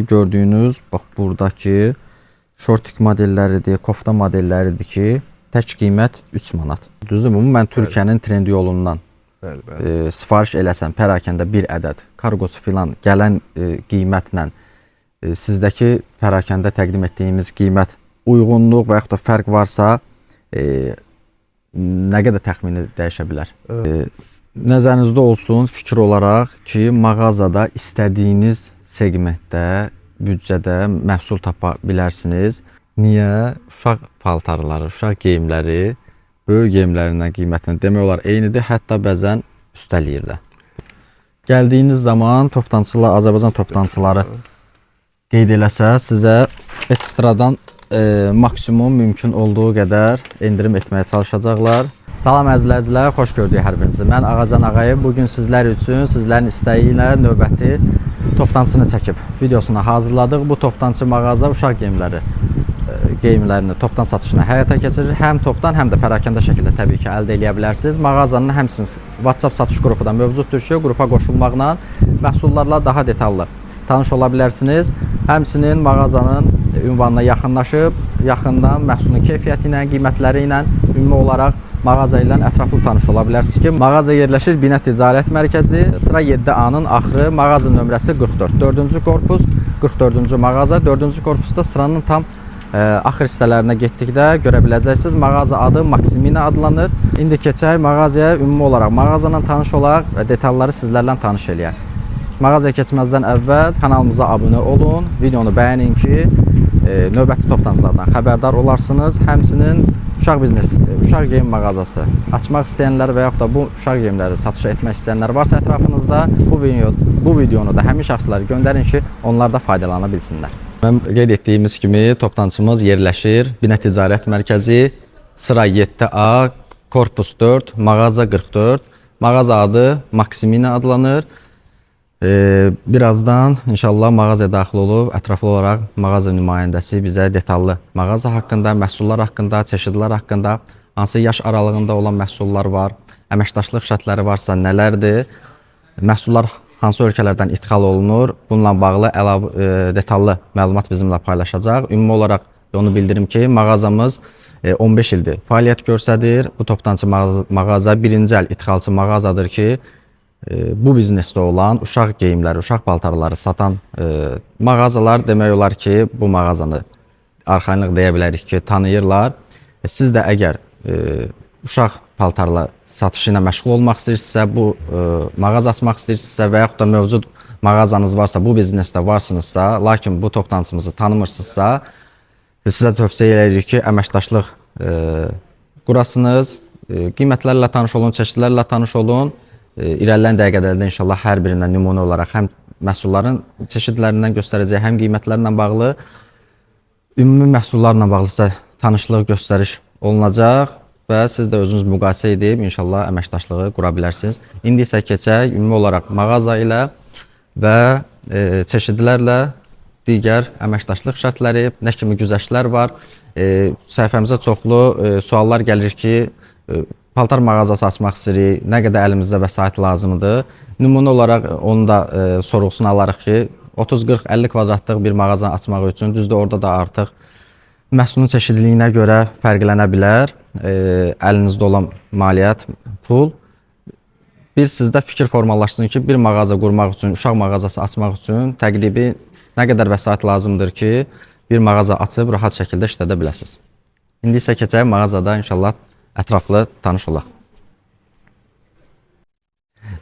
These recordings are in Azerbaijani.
Gördüyünüz bax buradakı şortik modelləridir, kofta modelləridir ki, tək qiymət 3 manat. Düzdürmü? Bunu mən Türkiyənin trend yolundan Bəli, bəli. Sifariş eləsəm pərakəndə bir ədəd kargosu filan gələn qiymətlə sizdəki pərakəndə təqdim etdiyimiz qiymət uyğunluq və yaxud da fərq varsa, nə qədər təxmini dəyişə bilər? Nəzərinizdə olsun fikir olaraq ki, mağazada istədiyiniz seqmentdə, büdcədə məhsul tapa bilərsiniz. Niyə? Uşaq paltarları, uşaq geyimləri böyük geyimlərindən qiymətini demək olar eynidir, hətta bəzən üstələyir də. Gəldiyiniz zaman toptançılar, Azərbaycan toptançıları qeyd eləsə sizə ekstradan maksimum mümkün olduğu qədər endirim etməyə çalışacaqlar. Salam əziz izləyicilər, xoş gördük hər birinizi. Mən Ağacan Ağayev bu gün sizlər üçün, sizlərin istəyi ilə növbəti toptancısını çəkib videosunu hazırladıq. Bu toptancı mağaza uşaq geyimləri geyimlərini topdan satışını həyata keçirir. Həm topdan, həm də pərakəndə şəkildə təbii ki, əldə eləyə bilərsiniz. Mağazanın həmçinin WhatsApp satış qrupu da mövcuddur ki, qrupa qoşulmaqla məhsullarla daha detallı tanış ola bilərsiniz. Həmçinin mağazanın ünvanına yaxınlaşıb, yaxından məhsulun keyfiyyəti ilə, qiymətləri ilə ümumi olaraq mağaza ilə ətraflı tanış ola bilərsiniz ki, mağaza yerləşir Binə Ticarət Mərkəzi, sıra 7A-nın axırı, mağaza nömrəsi 44. 4-cü korpus, 44-cü mağaza, 4-cü korpusda sıranın tam axır hissələrinə getdikdə görə biləcəksiniz. Mağaza adı Maksimina adlanır. İndi keçək mağazaya, ümumi olaraq mağazanla tanış olaq və detalları sizlərlə tanış eləyək. Mağazaya keçməzdən əvvəl kanalımıza abunə olun, videonu bəyənin ki, növbəti toptancılardan xəbərdar olarsınız. Həmçinin uşaq biznes, uşaq geyim mağazası açmaq istəyənlər və yaxud da bu uşaq geyimləri satışa etmək istəyənlər varsa ətrafınızda bu videonu da həmin şəxslərə göndərin ki, onlar da faydalana bilsinlər. Mən qeyd etdiyimiz kimi toptancımız yerləşir Binə Ticarət Mərkəzi, sıra 7A, korpus 4, mağaza 44. Mağaza adı Maksimina adlanır. Birazdan inşallah mağazaya daxil olub ətraflı olaraq mağaza nümayəndəsi bizə detallı mağaza haqqında, məhsullar haqqında, çeşidlər haqqında, hansı yaş aralığında olan məhsullar var, əməkdaşlıq şərtləri varsa nələrdir, məhsullar hansı ölkələrdən idxal olunur, bununla bağlı əlavə detallı məlumat bizimlə paylaşacaq. Ümumi olaraq onu bildirim ki, mağazamız 15 ildir fəaliyyət göstərir. Bu toptancı mağaza birinci əl idxalçı mağazadır ki, bu biznesdə olan uşaq geyimləri, uşaq paltarları satan mağazalar demək olar ki, bu mağazanı arxayınlıq deyə bilərik ki, tanıyırlar. Siz də əgər uşaq paltarla satışı ilə məşğul olmaq istəyirsinizsə, bu mağaza açmaq istəyirsinizsə və yaxud da mövcud mağazanız varsa, bu biznesdə varsınızsa, lakin bu toptancımızı tanımırsınızsa, sizə tövsiyə eləyirik ki, əməkdaşlıq qurasınız, qiymətlərlə tanış olun, çeşidlərlə tanış olun. İrəliləyən dəqiqələrdə inşallah hər birindən nümunə olaraq həm məhsulların çeşidlərindən göstərəcək, həm qiymətlərlə bağlı, ümumi məhsullarla bağlı sizə tanışlıq göstəriş olunacaq və siz də özünüz müqayisə edib inşallah əməkdaşlığı qura bilərsiniz. İndi isə keçək ümumi olaraq mağaza ilə və çeşidlərlə digər əməkdaşlıq şərtləri, nə kimi güzəştlər var. Səhifəmizə çoxlu suallar gəlir ki, paltar mağazası açmaq istəyirik, nə qədər əlimizdə vəsait lazımdır. Nümunə olaraq onu da sorğusunu alarıq ki, 30, 40, 50 kvadratlıq bir mağaza açmaq üçün, düzdür, orada da artıq məhsulun çeşidliyinə görə fərqlənə bilər. Əlinizdə olan maliyyət, pul. Bir sizdə fikir formalaşsın ki, bir mağaza qurmaq üçün, uşaq mağazası açmaq üçün təqribi nə qədər vəsait lazımdır ki, bir mağaza açıb rahat şəkildə işlədə biləsiniz. İndi isə keçək mağazada inşallah ətraflı tanış olaq.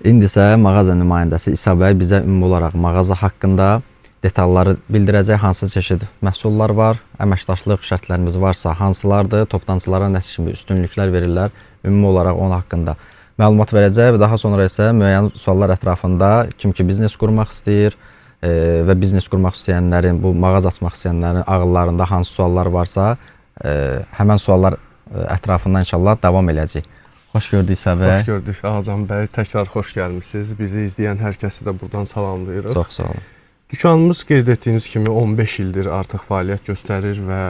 İndi isə mağaza nümayəndəsi İsa bəy bizə ümumi olaraq mağaza haqqında detalları bildirəcək, hansı çeşid məhsullar var, əməkdaşlıq şərtlərimiz varsa hansılardır, toptancılara nə kimi üstünlüklər verirlər, ümumi olaraq onun haqqında məlumat verəcək və daha sonra isə müəyyən suallar ətrafında kim ki biznes qurmaq istəyir və biznes qurmaq istəyənlərin, bu mağaza açmaq istəyənlərin ağıllarında hansı suallar varsa, həmən suallar ətrafında inşallah davam eləyəcək. Xoş gördük İsa bəy. Xoş gördük Ağacan bəy. Təkrar xoş gəlmisiniz. Bizi izləyən hər kəsi də buradan salamlayırıq. Çox sağ olun. Dükanımız qeyd etdiyiniz kimi 15 ildir artıq fəaliyyət göstərir və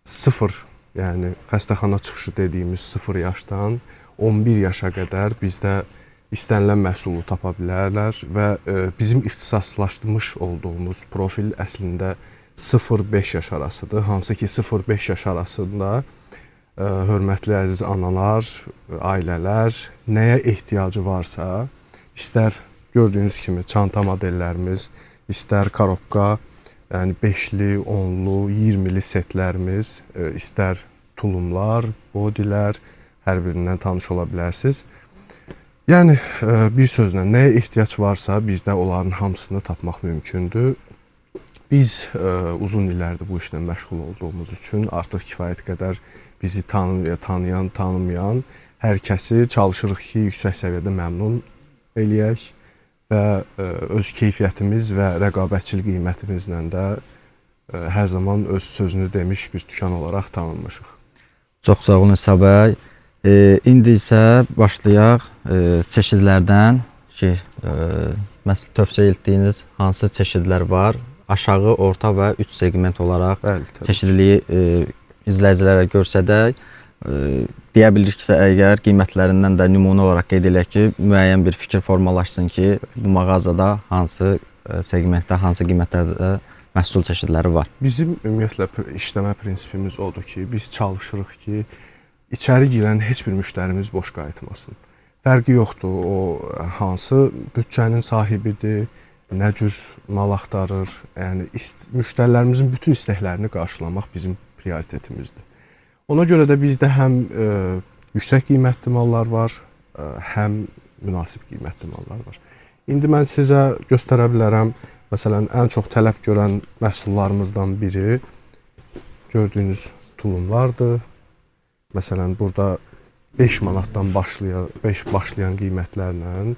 sıfır, yəni xəstəxana çıxışı dediyimiz 0 yaşdan 11 yaşa qədər bizdə İstənilən məhsulu tapa bilərlər və bizim ixtisaslaşmış olduğumuz profil əslində 0-5 yaş arasıdır. Hansı ki 0-5 yaş arasında hörmətli əziz analar, ailələr nəyə ehtiyacı varsa, istər gördüyünüz kimi çanta modellərimiz, istər korobka, yəni 5-li, 10-lu, 20-li setlərimiz, istər tulumlar, bodilər, hər birindən tanış ola bilərsiniz. Yəni bir sözlə nəyə ehtiyac varsa bizdə onların hamısını tapmaq mümkündür. Biz uzun illərdir bu işlə məşğul olduğumuz üçün artıq kifayət qədər bizi tanıyan, tanımayan hər kəsi çalışırıq ki, yüksək səviyyədə məmnun eləyək və öz keyfiyyətimiz və rəqabətçil qiymətimizlə də hər zaman öz sözünü demiş bir dükan olaraq tanınmışıq. Çox sağ olun İsa bəy. İndi isə başlayaq çeşidlərdən ki, məsəl tövsiyə etdiyiniz hansı çeşidlər var? Aşağı, orta və üç seqment olaraq Bəli, təbii. çeşidliliyi izləyicilərə göstərsək, deyə biliriksə əgər qiymətlərindən də nümunə olaraq qeyd eləyək ki, müəyyən bir fikir formalaşsın ki, bu mağazada hansı seqmentdə, hansı qiymətlərdə məhsul çeşidləri var. Bizim ümumiyyətlə işləmə prinsipimiz odur ki, biz çalışırıq ki, içəri girən heç bir müştərimiz boş qayıtmasın. Fərqi yoxdur, o hansı büdcənin sahibidir, nə cür mal axtarır. Yəni müştərilərimizin bütün istəklərini qarşılamaq bizim prioritetimizdir. Ona görə də bizdə həm yüksək qiymətli mallar var, həm münasib qiymətli mallar var. İndi mən sizə göstərə bilərəm. Məsələn, ən çox tələb görən məhsullarımızdan biri gördüyünüz tulumlardır. Məsələn, burada 5 manatdan başlayan, 5 başlayan qiymətlərlə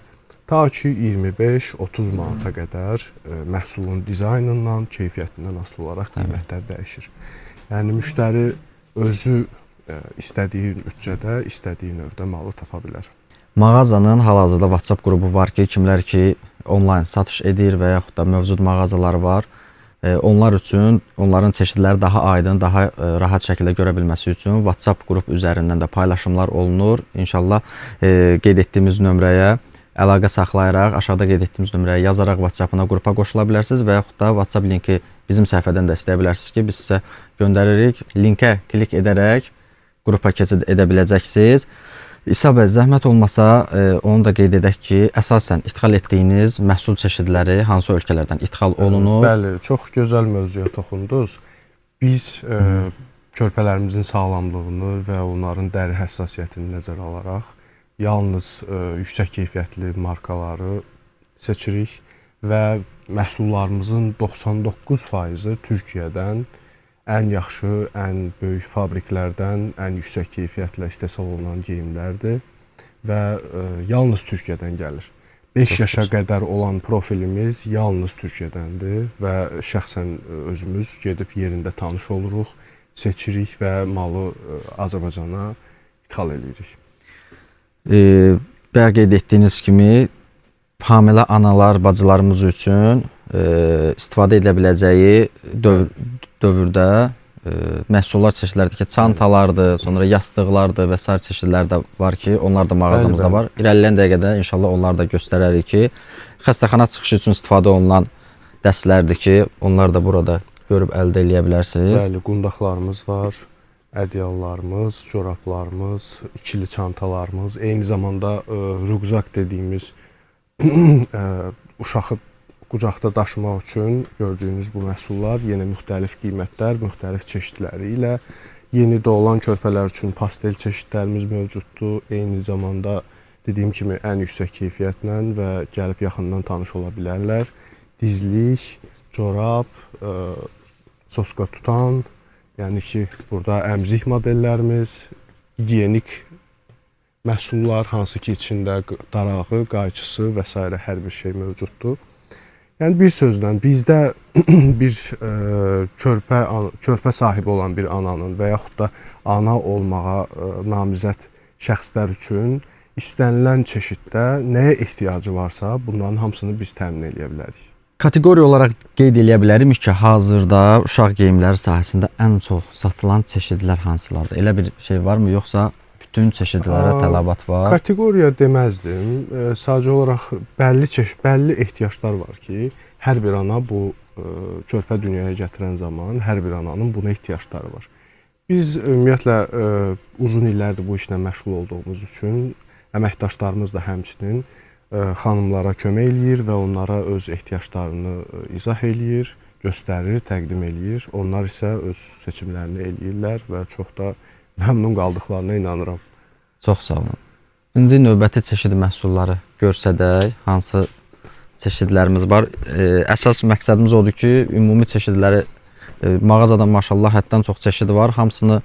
ta ki 25-30 manata qədər məhsulun dizaynından, keyfiyyətindən asılı olaraq qiymətlər dəyişir. Yəni müştəri özü istədiyi büdcədə, istədiyi növdə malı tapa bilər. Mağazanın hal-hazırda WhatsApp qrupu var ki, kimlər ki onlayn satış edir və yaxud da mövcud mağazaları var. Onlar üçün onların çeşidləri daha aydın, daha rahat şəkildə görə bilməsi üçün WhatsApp qrup üzərindən də paylaşımlar olunur. İnşallah qeyd etdiyimiz nömrəyə əlaqə saxlayaraq, aşağıda qeyd etdiyimiz nömrəyə yazaraq WhatsApp-ına qrupa qoşula bilərsiniz və yaxud da WhatsApp linki bizim səhifədən də istəyə bilərsiniz ki, biz sizə göndəririk. Linkə klik edərək qrupa keçid edə biləcəksiniz. İsa bəy, zəhmət olmasa onu da qeyd edək ki, əsasən idxal etdiyiniz məhsul çeşidləri hansı ölkələrdən idxal olunur? Bəli, çox gözəl mövzuya toxundunuz. Biz körpələrimizin sağlamlığını və onların dəri həssasiyyətini nəzərə alaraq yalnız yüksək keyfiyyətli markaları seçirik və məhsullarımızın 99%-i Türkiyədən ən yaxşı, ən böyük fabriklərdən, ən yüksək keyfiyyətlə istehsal olunan geyimlərdir və yalnız Türkiyədən gəlir. 5 yaşa qədər olan profilimiz yalnız Türkiyədəndir və şəxsən özümüz gedib yerində tanış oluruq, seçirik və malı Azərbaycana idxal edirik. Bayaq qeyd etdiyiniz kimi hamilə analar, bacılarımız üçün istifadə edə biləcəyi dövrdə məhsullar çeşidləridir ki, çantalardır, sonra yastıqlardır və sair çeşidlər də var ki, onlar da mağazamızda var. İrəliləyən dəqiqədə inşallah onları da göstərərik ki, xəstəxana çıxışı üçün istifadə olunan dəstlərdir ki, onlar da burada görüb əldə eləyə bilərsiniz. Bəli, qundaqlarımız var, ədyallarımız, corablarımız, ikili çantalarımız, eyni zamanda rüqzak dediyimiz uşağı qucaqda daşımaq üçün gördüyünüz bu məhsullar yenə müxtəlif qiymətlər, müxtəlif çeşidləri ilə yeni doğulan körpələr üçün pastel çeşidlərimiz mövcuddur. Eyni zamanda dediyim kimi ən yüksək keyfiyyətlə və gəlib yaxından tanış ola bilərlər. Dizlik, corab, soska tutan, yəni ki, burada əmzik modellərimiz, gigiyenik məhsullar, hansı ki içində darağı, qayçısı və s. hər bir şey mövcuddur. Yəni bir sözlə bizdə bir körpə sahibi olan bir ananın və yaxud da ana olmağa namizəd şəxslər üçün istənilən çeşiddə nəyə ehtiyacı varsa, bunların hamısını biz təmin eləyə bilərik. Kateqoriya olaraq qeyd eləyə bilərəm ki, hazırda uşaq geyimləri sahəsində ən çox satılan çeşidlər hansılardır? Elə bir şey varmı, yoxsa Bütün çeşidlərə tələbat var. Kateqoriya deməzdim. Sadəcə olaraq bəlli ehtiyaclar var ki, hər bir ana bu körpə dünyaya gətirən zaman hər bir ananın buna ehtiyacları var. Biz ümumiyyətlə uzun illərdir bu işlə məşğul olduğumuz üçün əməkdaşlarımız da həmçinin xanımlara kömək eləyir və onlara öz ehtiyaclarını izah eləyir, göstərir, təqdim eləyir. Onlar isə öz seçimlərini eləyirlər və çox da məmnun qaldıqlarına inanıram. Çox sağ olun. İndi növbəti çeşid məhsulları görsədək, hansı çeşidlərimiz var. Əsas məqsədimiz odur ki, ümumi çeşidləri mağazada maşallah həddən çox çeşidi var. Hamısını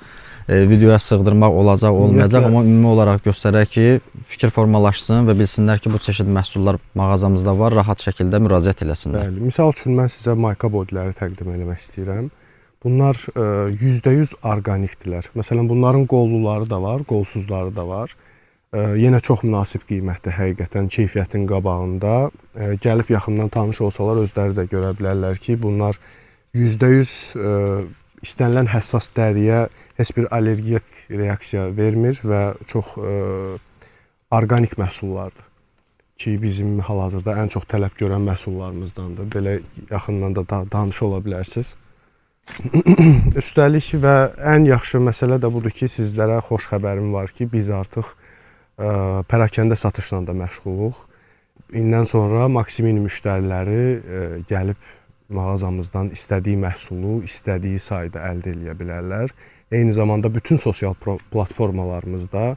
videoya sığdırmaq olacaq, olmayacaq, amma ümumi olaraq göstərək ki, fikir formalaşsın və bilsinlər ki, bu çeşid məhsullar mağazamızda var, rahat şəkildə müraciət eləsinlər. Bəli, misal üçün mən sizə mayka bodiləri təqdim eləmək istəyirəm. Bunlar %100 orqanikdirlər. Məsələn, bunların qolluları da var, qolsuzları da var. Yenə çox münasib qiymətdir həqiqətən keyfiyyətin qabağında. Gəlib yaxından tanış olsalar özləri də görə bilərlər ki, bunlar %100 istənilən həssas dəriyə heç bir allergik reaksiya vermir və çox orqanik məhsullardır ki, bizim hal-hazırda ən çox tələb görən məhsullarımızdandır. Belə yaxından da danış ola bilərsiniz. Üstəlik və ən yaxşı məsələ də budur ki, sizlərə xoş xəbərim var ki, biz artıq pərakəndə satışla da məşğuluq. İndən sonra Maksimini müştəriləri gəlib mağazamızdan istədiyi məhsulu istədiyi sayda əldə eləyə bilərlər. Eyni zamanda bütün sosial platformalarımızda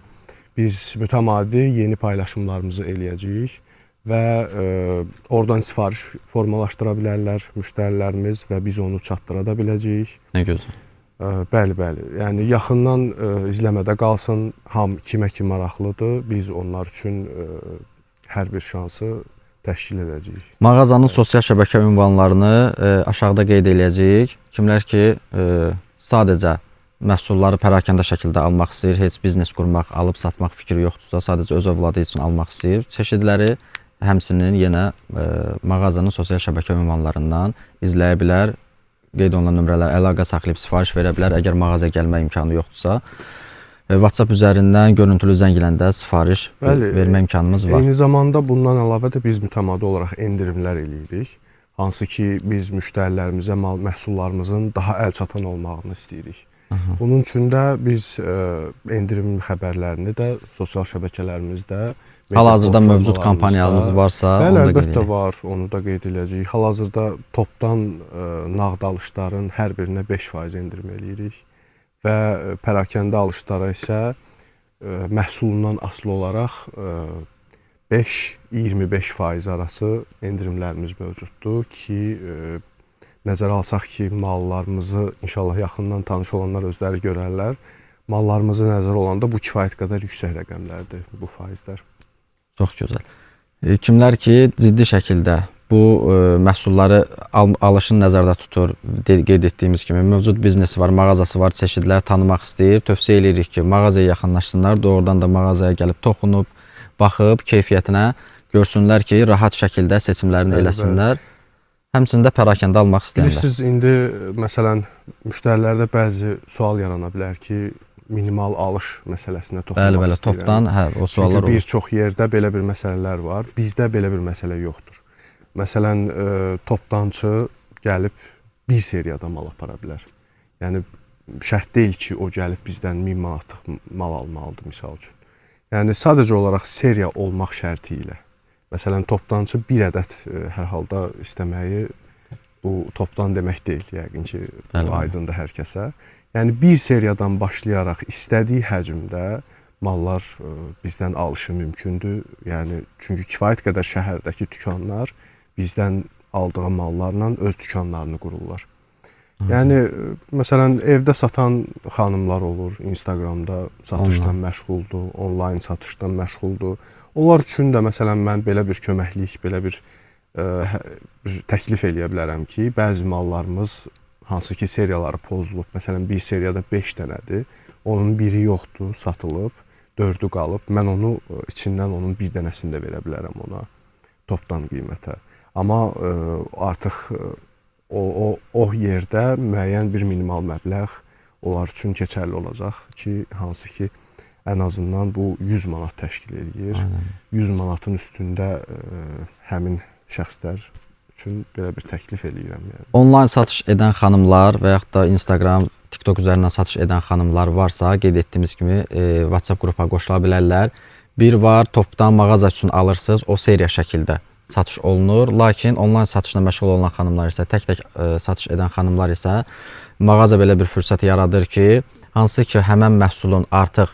biz mütəmadi yeni paylaşımlarımızı eləyəcəyik və oradan sifariş formalaşdıra bilərlər müştərilərimiz və biz onu çatdıra da biləcəyik. Nə gözəl. Bəli, bəli. Yəni yaxından izləmədə qalsın. Ham kimə ki maraqlıdır, biz onlar üçün hər bir şansı təşkil edəcəyik. Mağazanın sosial şəbəkə ünvanlarını aşağıda qeyd eləyəcəyik. Kimlər ki sadəcə məhsulları pərakəndə şəkildə almaq istəyir, heç biznes qurmaq, alıb satmaq fikri yoxdursa, sadəcə öz övladı üçün almaq istəyir, çeşidləri həmçinin yenə mağazanın sosial şəbəkə ünvanlarından izləyə bilər. Qeyd olunan nömrələr əlaqə saxlayıb sifariş verə bilər. Əgər mağazaya gəlmə imkanı yoxdursa, WhatsApp üzərindən görüntülü zəng ilə də sifariş vermə imkanımız var. Eyni zamanda bundan əlavə də biz mütəmadi olaraq endirimlər eləyirik. Hansı ki, biz müştərilərimizə məhsullarımızın daha əlçatan olmağını istəyirik. Aha. Bunun üçün də biz endirim xəbərlərini də sosial şəbəkələrimizdə, hal-hazırda mövcud kampaniyanız varsa, bəli, onu da qeyd əlbəttə var, onu da qeyd eləyəcəyik. Hal-hazırda topdan nağd alışların hər birinə 5% endirim eləyirik və pərakəndə alışlara isə məhsulundan asılı olaraq 5-25% arası endirimlərimiz mövcuddur ki, nəzərə alsaq ki, mallarımızı inşallah yaxından tanış olanlar özləri görərlər. Mallarımızı nəzərə olanda bu kifayət qədər yüksək rəqəmlərdir bu faizlər. Çox gözəl. Kimlər ki, ciddi şəkildə bu məhsulları alışını nəzərdə tutur, qeyd etdiyimiz kimi mövcud biznesi var, mağazası var, çeşidləri tanımaq istəyir. Tövsiyə eləyirik ki, mağazaya yaxınlaşsınlar, doğrudan da mağazaya gəlib toxunub, baxıb keyfiyyətinə görsünlər ki, rahat şəkildə seçimlərini eləsinlər. Bəli. Həmçinin də pərakəndə almaq istəyənlər. Bilirsiniz, indi məsələn müştərilərdə bəzi sual yarana bilər ki, minimal alış məsələsinə toxunmaq bəli, bəli, istəyirəm. Topdan hə, o suallar olur. Çünki bir çox yerdə belə bir məsələlər var. Bizdə belə bir məsələ yoxdur. Məsələn, topdançı gəlib bir seriyada mal apara bilər. Yəni şərt deyil ki, o gəlib bizdən 1000 manatlıq mal almalıdır misal üçün. Yəni sadəcə olaraq seriya olmaq şərti ilə. Məsələn, topdançı bir ədəd hər halda istəməyi bu topdan demək deyil, yəqin ki, bəli, aydındır hər kəsə. Yəni bir seriyadan başlayaraq istədiyi həcmdə mallar bizdən alışı mümkündür. Yəni çünki kifayət qədər şəhərdəki dükanlar bizdən aldığı mallarla öz dükanlarını qururlar. Yəni məsələn evdə satan xanımlar olur, Instagramda satışdan məşğuldur, onlayn satışdan məşğuldur. Onlar üçün də məsələn mən belə bir köməklik, belə bir təklif eləyə bilərəm ki, bəzi mallarımız hansı ki seriyaları pozulub, məsələn bir seriyada 5 dənədir, onun biri yoxdur, satılıb, 4-ü qalıb. Mən onu içindən onun bir dənəsini də verə bilərəm ona topdan qiymətə. Amma artıq o yerdə müəyyən bir minimal məbləğ onlar üçün keçərli olacaq ki, hansı ki Ən azından bu 100 manat təşkil eləyir. Aynen. 100 manatın üstündə həmin şəxslər üçün belə bir təklif eləyirəm yəni. Onlayn satış edən xanımlar və yaxud da Instagram, TikTok üzərindən satış edən xanımlar varsa, qeyd etdiyimiz kimi WhatsApp qrupa qoşula bilərlər. Bir var, topdan mağaza üçün alırsınız, o seriya şəkildə satış olunur. Lakin onlayn satışla məşğul olan xanımlar isə, tək-tək satış edən xanımlar isə mağaza belə bir fürsət yaradır ki, hansı ki həmən məhsulun artıq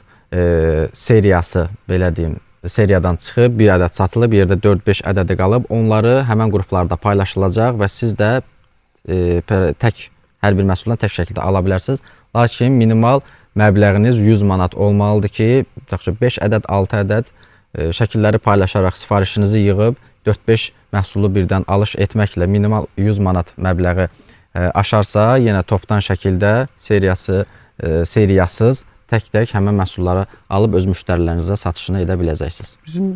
seriyası, belə deyim, seriyadan çıxıb, bir ədəd satılıb, yerdə 4-5 ədədi qalıb, onları həmən qruplarda paylaşılacaq və siz də tək hər bir məhsuldan tək şəkildə ala bilərsiniz. Lakin minimal məbləğiniz 100 manat olmalıdır ki, tutaq ki 5 ədəd, 6 ədəd şəkilləri paylaşaraq sifarişinizi yığıb 4-5 məhsulu birdən alış etməklə minimal 100 manat məbləği aşarsa, yenə topdan şəkildə seriyası seriyasız tək-tək həmin məhsulları alıb öz müştərilərinizə satışını edə biləcəksiniz. Bizim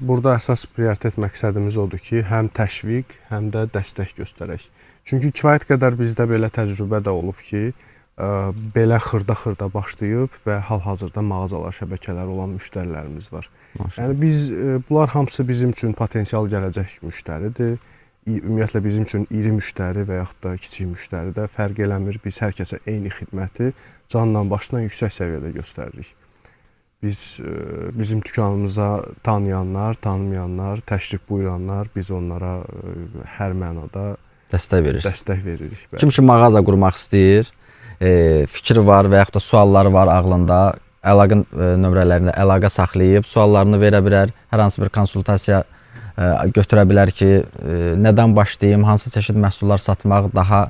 burada əsas prioritet məqsədimiz odur ki, həm təşviq, həm də dəstək göstərək. Çünki kifayət qədər bizdə belə təcrübə də olub ki, belə xırda-xırda başlayıb və hal-hazırda mağazalar, şəbəkələr olan müştərilərimiz var. Maşallah. Yəni biz bunlar hamısı bizim üçün potensial gələcək müştəridir. Ümumiyyətlə bizim üçün iri müştəri və yaxud da kiçik müştəri də fərq eləmir. Biz hər kəsə eyni xidməti canla başla yüksək səviyyədə göstəririk. Biz bizim dükanımıza tanıyanlar, tanımayanlar, təşrif buyuranlar, biz onlara hər mənada Dəstək verirsiniz. Dəstək veririk. Bəli. Kim ki mağaza qurmaq istəyir, fikri var və yaxud da sualları var ağlında, əlaqə nömrələrində əlaqə saxlayıb suallarını verə bilər, hər hansı bir konsultasiya götürə bilər ki, nədən başlayım, hansı çeşid məhsullar satmaq daha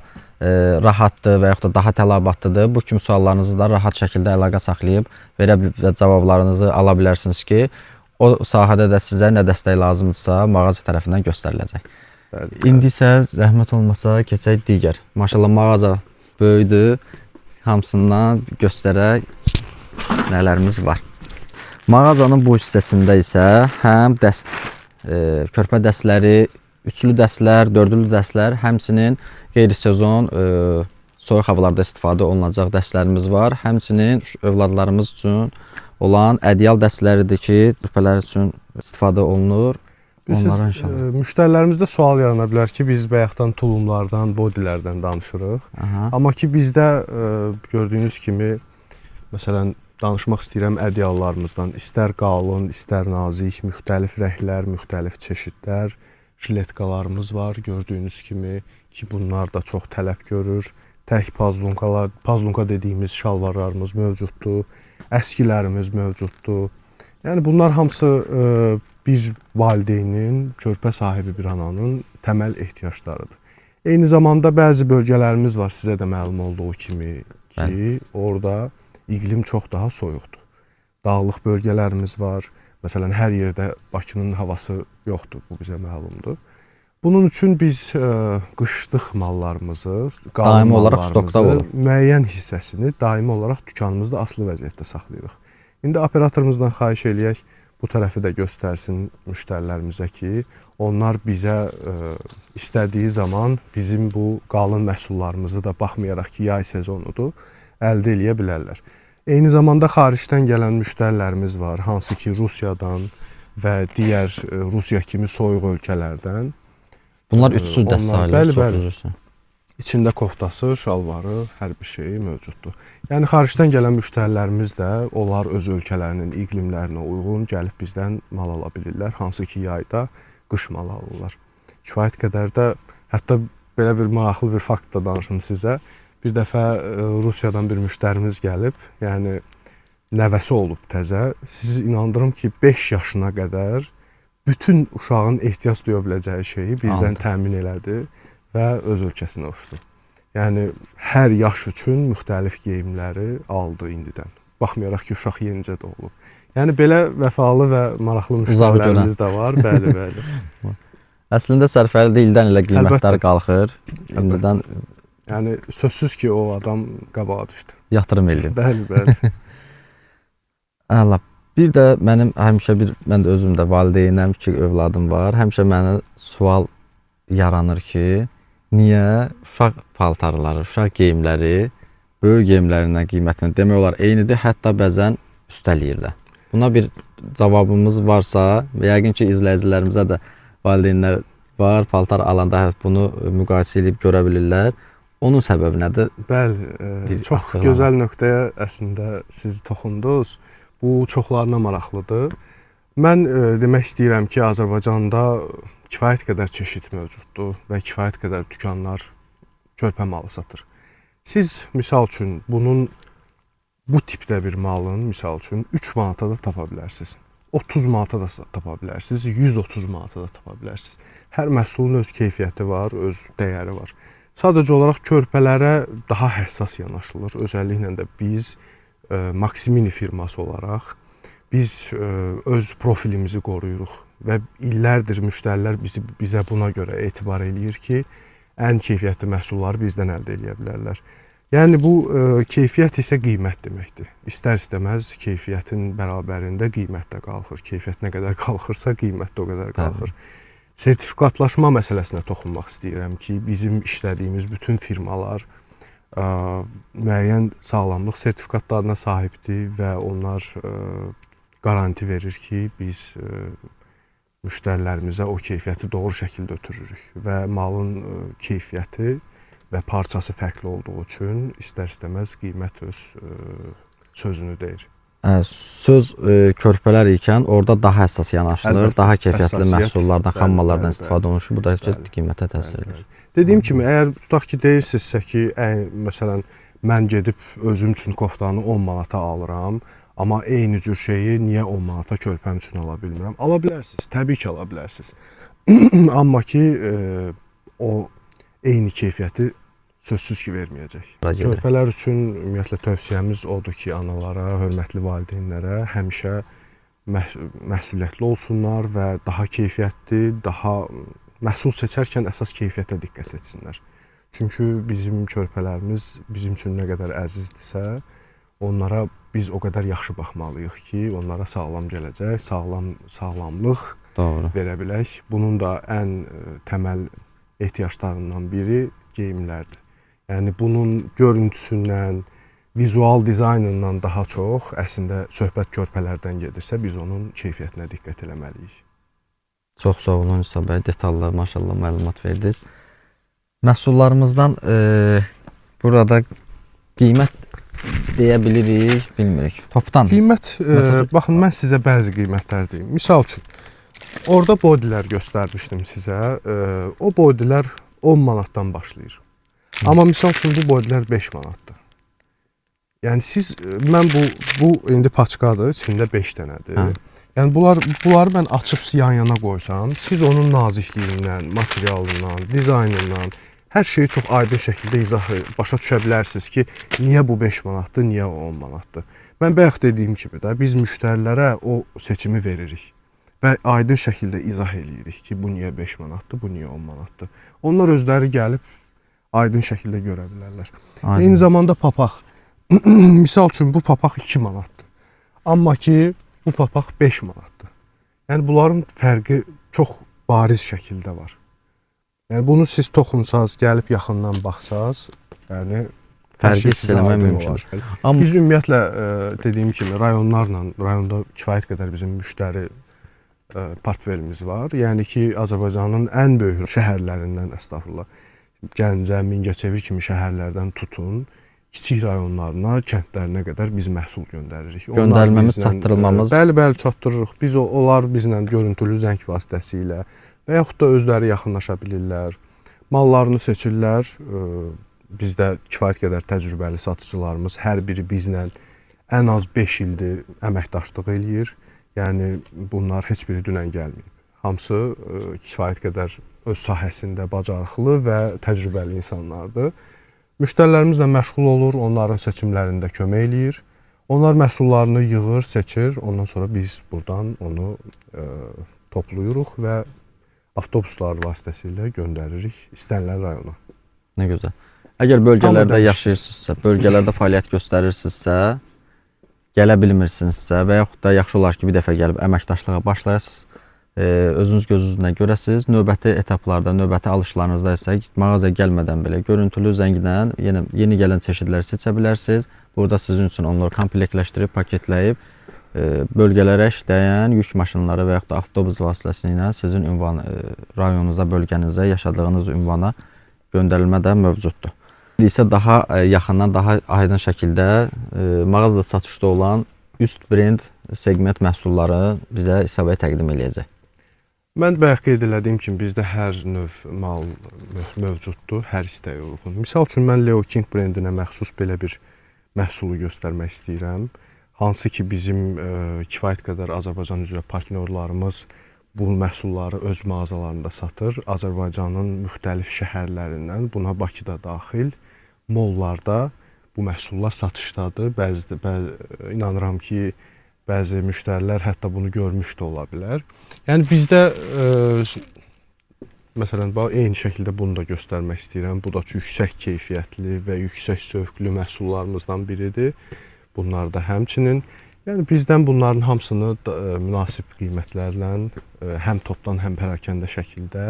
rahatdır və yaxud da daha tələbatlıdır. Bu kimi suallarınızı da rahat şəkildə əlaqə saxlayıb verə və cavablarınızı ala bilərsiniz ki, o sahədə də sizə nə dəstək lazımdırsa mağaza tərəfindən göstəriləcək. Bəli, İndi isə zəhmət olmasa keçək digər. Maşallah mağaza böyüdü. Hamısından göstərək nələrimiz var. Mağazanın bu hissəsində isə həm dəst, körpə dəstləri, üçlü dəstlər, dördlü dəstlər, həmçinin qeyri-sezon soyuq havalarda istifadə olunacaq dəstlərimiz var. Həmçinin övladlarımız üçün olan ədyal dəstləridir ki, körpələr üçün istifadə olunur. Bilirsiniz, Onlara inşallah. Müştərilərimizdə sual yarana bilər ki, biz bayaqdan tulumlardan, bodilərdən danışırıq. Aha. Amma ki bizdə gördüyünüz kimi, məsələn, danışmaq istəyirəm ədyallarımızdan. İstər qalın, istər nazik, müxtəlif rənglər, müxtəlif çeşidlər, jiletkalarımız var gördüyünüz kimi ki, bunlar da çox tələb görür. Tək pazlunkalar, pazlunka dediyimiz şalvarlarımız mövcuddur, əskilərimiz mövcuddur. Yəni bunlar hamısı bir valideynin, körpə sahibi bir ananın təməl ehtiyaclarıdır. Eyni zamanda bəzi bölgələrimiz var, sizə də məlum olduğu kimi ki, Bəli. orada iqlim çox daha soyuqdur. Dağlıq bölgələrimiz var. Məsələn, hər yerdə Bakının havası yoxdur, bu bizə məlumdur. Bunun üçün biz qışlıq mallarımızı, qalın Daimi olaraq stokda mallarımızı, olur. müəyyən hissəsini daimi olaraq dükanımızda asılı vəziyyətdə saxlayırıq. İndi operatorumuzdan xahiş eləyək, bu tərəfi də göstərsin müştərilərimizə ki, onlar bizə istədiyi zaman bizim bu qalın məhsullarımızı da baxmayaraq ki, yay sezonudur, əldə eləyə bilərlər. Eyni zamanda xaricdən gələn müştərilərimiz var, hansı ki Rusiyadan və digər Rusiya kimi soyuq ölkələrdən. Bunlar üçsüz dəst Onlar- sayılır, bəli, çox bəli. üzr istəyirəm. İçində koftası, şalvarı, hər bir şeyi mövcuddur. Yəni xaricdən gələn müştərilərimiz də onlar öz ölkələrinin iqlimlərinə uyğun gəlib bizdən mal ala bilirlər, hansı ki yayda qış malı alırlar. Kifayət qədər də hətta belə bir maraqlı bir fakt da danışım sizə. Bir dəfə Rusiyadan bir müştərimiz gəlib, yəni nəvəsi olub təzə. Sizi inandırım ki, 5 yaşına qədər bütün uşağın ehtiyac duya biləcəyi şeyi bizdən Aldı. təmin elədi və öz ölkəsinə uçdu. Yəni hər yaş üçün müxtəlif geyimləri aldı indidən. Baxmayaraq ki, uşaq yenicə doğulub. Yəni belə vəfalı və maraqlı Uzağı görən. müştərilərimiz də var. Bəli, bəli. Əslində sərfəli ildən ilə qiymətlər Əlbəttə. qalxır. İndidən Yəni sözsüz ki, o adam qabağa düşdü. yatırım eləyib. Bəli, bəli. Əla. Bir də mənim həmişə bir mən də özüm də valideynəm, iki övladım var. Həmişə mənə sual yaranır ki, niyə uşaq paltarları, uşaq geyimləri böyük geyimlərindən qiymətində demək olar eynidir, hətta bəzən üstələyir də. Buna bir cavabımız varsa, yəqin ki, izləyicilərimizə də valideynlər var, paltar alanda bunu müqayisə edib görə bilirlər. Onun səbəbi nədir? Bəli, çox açıqlama. Gözəl nöqtəyə əslində siz toxundunuz. Bu çoxlarına maraqlıdır. Mən demək istəyirəm ki, Azərbaycanda kifayət qədər çeşid mövcuddur və kifayət qədər dükanlar körpə malı satır. Siz misal üçün bunun bu tipdə bir malın misal üçün 3 manata da tapa bilərsiniz. 30 manata da tapa bilərsiniz, 130 manata da tapa bilərsiniz. Hər məhsulun öz keyfiyyəti var, öz dəyəri var. Sadəcə olaraq körpələrə daha həssas yanaşılır. Özəlliklə də biz Maximini firması olaraq biz öz profilimizi qoruyuruq və illərdir müştərilər bizə buna görə etibar eləyir ki, ən keyfiyyətli məhsulları bizdən əldə eləyə bilərlər. Yəni bu keyfiyyət isə qiymət deməkdir. İstər-istəməz keyfiyyətin bərabərində qiymət də qalxır. Keyfiyyət nə qədər qalxırsa, qiymət də o qədər qalxır. Sertifikatlaşma məsələsinə toxunmaq istəyirəm ki, bizim işlədiyimiz bütün firmalar müəyyən sağlamlıq sertifikatlarına sahibdir və onlar qaranti verir ki, biz müştərilərimizə o keyfiyyəti doğru şəkildə ötürürük və malın keyfiyyəti və parçası fərqli olduğu üçün istər-istəməz qiymət öz sözünü deyir. Söz körpələr ikən orada daha həssas yanaşılır, əlbəttə, daha keyfiyyətli məhsullardan, xam mallardan istifadə olunur. Bu da ki, qiymətə təsir edir. Dediyim kimi, əgər tutaq ki, deyirsinizsə ki, məsələn, mən gedib özüm üçün koftanı 10 manata alıram, amma eyni cür şeyi niyə 10 manata körpəm üçün ala bilmirəm? Ala bilərsiniz, təbii ki, ala bilərsiniz. Amma ki, o eyni keyfiyyəti sözsüz ki, verməyəcək. Körpələr üçün ümumiyyətlə tövsiyəmiz odur ki, analara, hörmətli valideynlərə həmişə məsuliyyətli olsunlar və daha keyfiyyətli, daha məhsul seçərkən əsas keyfiyyətə diqqət etsinlər. Çünki bizim körpələrimiz bizim üçün nə qədər əzizdirsə, onlara biz o qədər yaxşı baxmalıyıq ki, onlara sağlam gələcək, sağlamlıq doğru verə bilək. Bunun da ən təməl ehtiyaclarından biri geyimlərdir. Yəni bunun görüntüsündən, vizual dizaynından daha çox əslində söhbət körpələrdən gedirsə, biz onun keyfiyyətinə diqqət eləməliyik. Çox sağ olun İsa bəy, detallı maşallah məlumat verdiniz. Məhsullarımızdan burada qiymət deyə bilirik, bilmirik. Topdan. Qiymət, baxın mən sizə bəzi qiymətlər deyim. Misal üçün, orada bodilər göstərmişdim sizə. O bodilər 10 manatdan başlayır. Amma misal üçün bu bodilər 5 manatdır. Yəni siz, mən bu indi paçkadır, içində 5 dənədir. Hə. Yəni bunları mən açıb yan-yana qoysam, siz onun nazikliyindən, materialından, dizaynından hər şeyi çox aydın şəkildə izah başa düşə bilərsiniz ki, niyə bu 5 manatdır, niyə o 10 manatdır. Mən bayaq dediyim kimi də biz müştərilərə o seçimi veririk və aydın şəkildə izah eləyirik ki, bu niyə 5 manatdır, bu niyə 10 manatdır. Onlar özləri gəlib aydın şəkildə görə bilərlər. Aydın. Eyni zamanda papaq. Misal üçün bu papaq 2 manatdır. Amma ki bu papaq 5 manatdır. Yəni bunların fərqi çox bariz şəkildə var. Yəni bunu siz toxunsaz, gəlib yaxından baxsaz, yəni fərqi hiss eləmək mümkündür. Amma biz ümumiyyətlə dediyim kimi rayonlarla, rayonda kifayət qədər bizim müştəri portfelimiz var. Yəni ki, Azərbaycanın ən böyük şəhərlərindən, əstəğfurullah, Gəncə, Mingəçevir kimi şəhərlərdən tutun, kiçik rayonlarına, kəndlərinə qədər biz məhsul göndəririk. Göndərməmiz, çatdırılmamız. Bəli, bəli, çatdırırıq. Biz onlar bizlə görüntülü zəng vasitəsilə və yaxud da özləri yaxınlaşa bilirlər. Mallarını seçirlər. Bizdə kifayət qədər təcrübəli satıcılarımız hər biri bizlə ən az 5 ildir əməkdaşlıq eləyir. Yəni bunlar heç biri dünən gəlməyib. Hamısı kifayət qədər öz sahəsində bacarıqlı və təcrübəli insanlardır. Müştərilərimizlə məşğul olur, onların seçimlərində kömək eləyir. Onlar məhsullarını yığır, seçir. Ondan sonra biz buradan onu toplayırıq və avtobuslar vasitəsilə göndəririk istənilən rayona. Nə gözəl. Əgər bölgələrdə yaşayırsınızsa, bölgələrdə fəaliyyət göstərirsinizsə, gələ bilmirsinizsə və yaxud da yaxşı olar ki, bir dəfə gəlib əməkdaşlığa başlayasınız, özünüz gözünüzlə görəsiniz. Növbəti etaplarda, növbəti alışlarınızda isə mağazaya gəlmədən belə görüntülü zənglə yenə yeni gələn çeşidləri seçə bilərsiniz. Burada sizin üçün onları komplektləşdirib, paketləyib Bölgələrə işləyən yük maşınları və yaxud da avtobus vasitəsilə sizin ünvan rayonunuza, bölgənizə, yaşadığınız ünvana göndərilmə də mövcuddur. İndi isə daha yaxından, daha aydın şəkildə mağazada satışda olan üst brend seqment məhsulları bizə İsa bəy təqdim eləyəcək. Mən bayaq qeyd elədiyim kimi bizdə hər növ mal mövcuddur, hər istəyə uyğun. Misal üçün mən Leo King brendinə məxsus belə bir məhsulu göstərmək istəyirəm. Hansı ki bizim kifayət qədər Azərbaycan üzrə partnyorlarımız bu məhsulları öz mağazalarında satır. Azərbaycanın müxtəlif şəhərlərindən, buna Bakı da daxil, mollarda bu məhsullar satışdadır. Bəzi inanıram ki, bəzi müştərilər hətta bunu görmüş də ola bilər. Yəni bizdə məsələn bax eyni şəkildə bunu da göstərmək istəyirəm. Bu da yüksək keyfiyyətli və yüksək zövqlü məhsullarımızdan biridir. Bunlar da həmçinin. Yəni bizdən bunların hamısını münasib qiymətlərlə həm topdan, həm pərakəndə şəkildə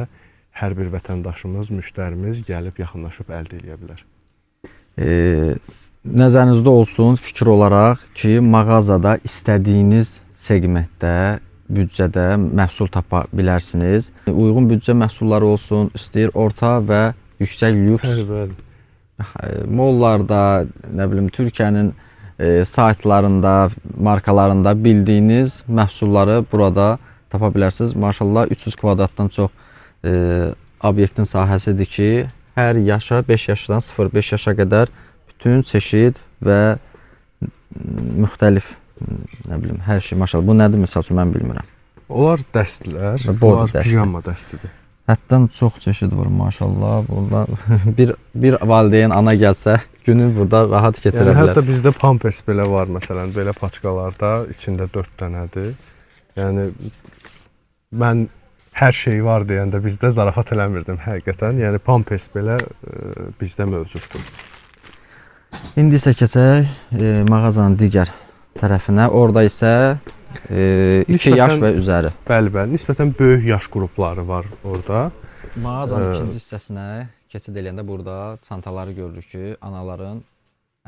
hər bir vətəndaşımız, müştərimiz gəlib yaxınlaşıb əldə eləyə bilər. Nəzərinizdə olsun fikir olaraq ki, mağazada istədiyiniz seqmentdə, büdcədə məhsul tapa bilərsiniz. Uyğun büdcə məhsulları olsun, istəyir orta və yüksək lüks Bəli, bəli. mollarda, nə bilim Türkiyənin saytlarında, markalarında bildiyiniz məhsulları burada tapa bilərsiniz. Maşallah 300 kvadratdan çox obyektin sahəsidir ki, hər yaşa 5 yaşdan 0-5 yaşa qədər bütün çeşid və müxtəlif nə bilim hər şey maşallah. Bu nədir məsəl üçün mən bilmirəm. Onlar dəstlər, bunlar pijama dəstidir. Həddən çox çeşid var maşallah. Burada bir valideyn ana gəlsə günü burada rahat keçirə Yəni bilər. hətta bizdə Pampers belə var məsələn, belə paçkalarda içində 4 dənədir. Yəni mən hər şey var deyəndə bizdə zarafat eləmirdim həqiqətən. Yəni Pampers belə bizdə mövcuddur. İndi isə keçək mağazanın digər tərəfinə. Orada isə 2 yaş və üzəri. Bəli, bəli, nisbətən böyük yaş qrupları var orada. Mağazanın ikinci hissəsinə keçid eləyəndə burada çantaları görürük ki, anaların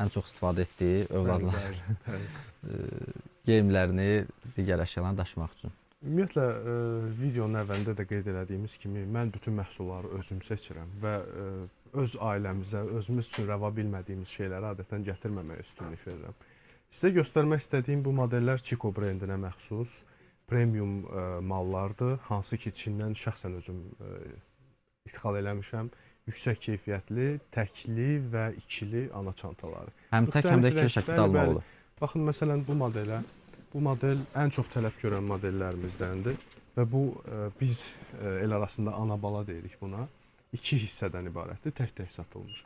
ən çox istifadə etdiyi övladlar Bəli, bəli. geyimlərini, digər əşyalarını daşımaq üçün. Ümumiyyətlə videonun əvvəlində də qeyd elədiyimiz kimi mən bütün məhsulları özüm seçirəm və öz ailəmizə, özümüz üçün rəva bilmədiyimiz şeyləri adətən gətirməməyə üstünlük verirəm. Sizə göstərmək istədiyim bu modellər Chico brendinə məxsus premium mallardır, hansı ki Çindən şəxsən özüm idxal eləmişəm. Yüksək keyfiyyətli, təkli və ikili ana çantaları. Həm tək, həm də ikili şəkildə almaq olur. Baxın məsələn bu modelə, bu model ən çox tələb görən modellərimizdəndir və bu biz el arasında ana bala deyirik buna. İki hissədən ibarətdir, tək-tək satılmır.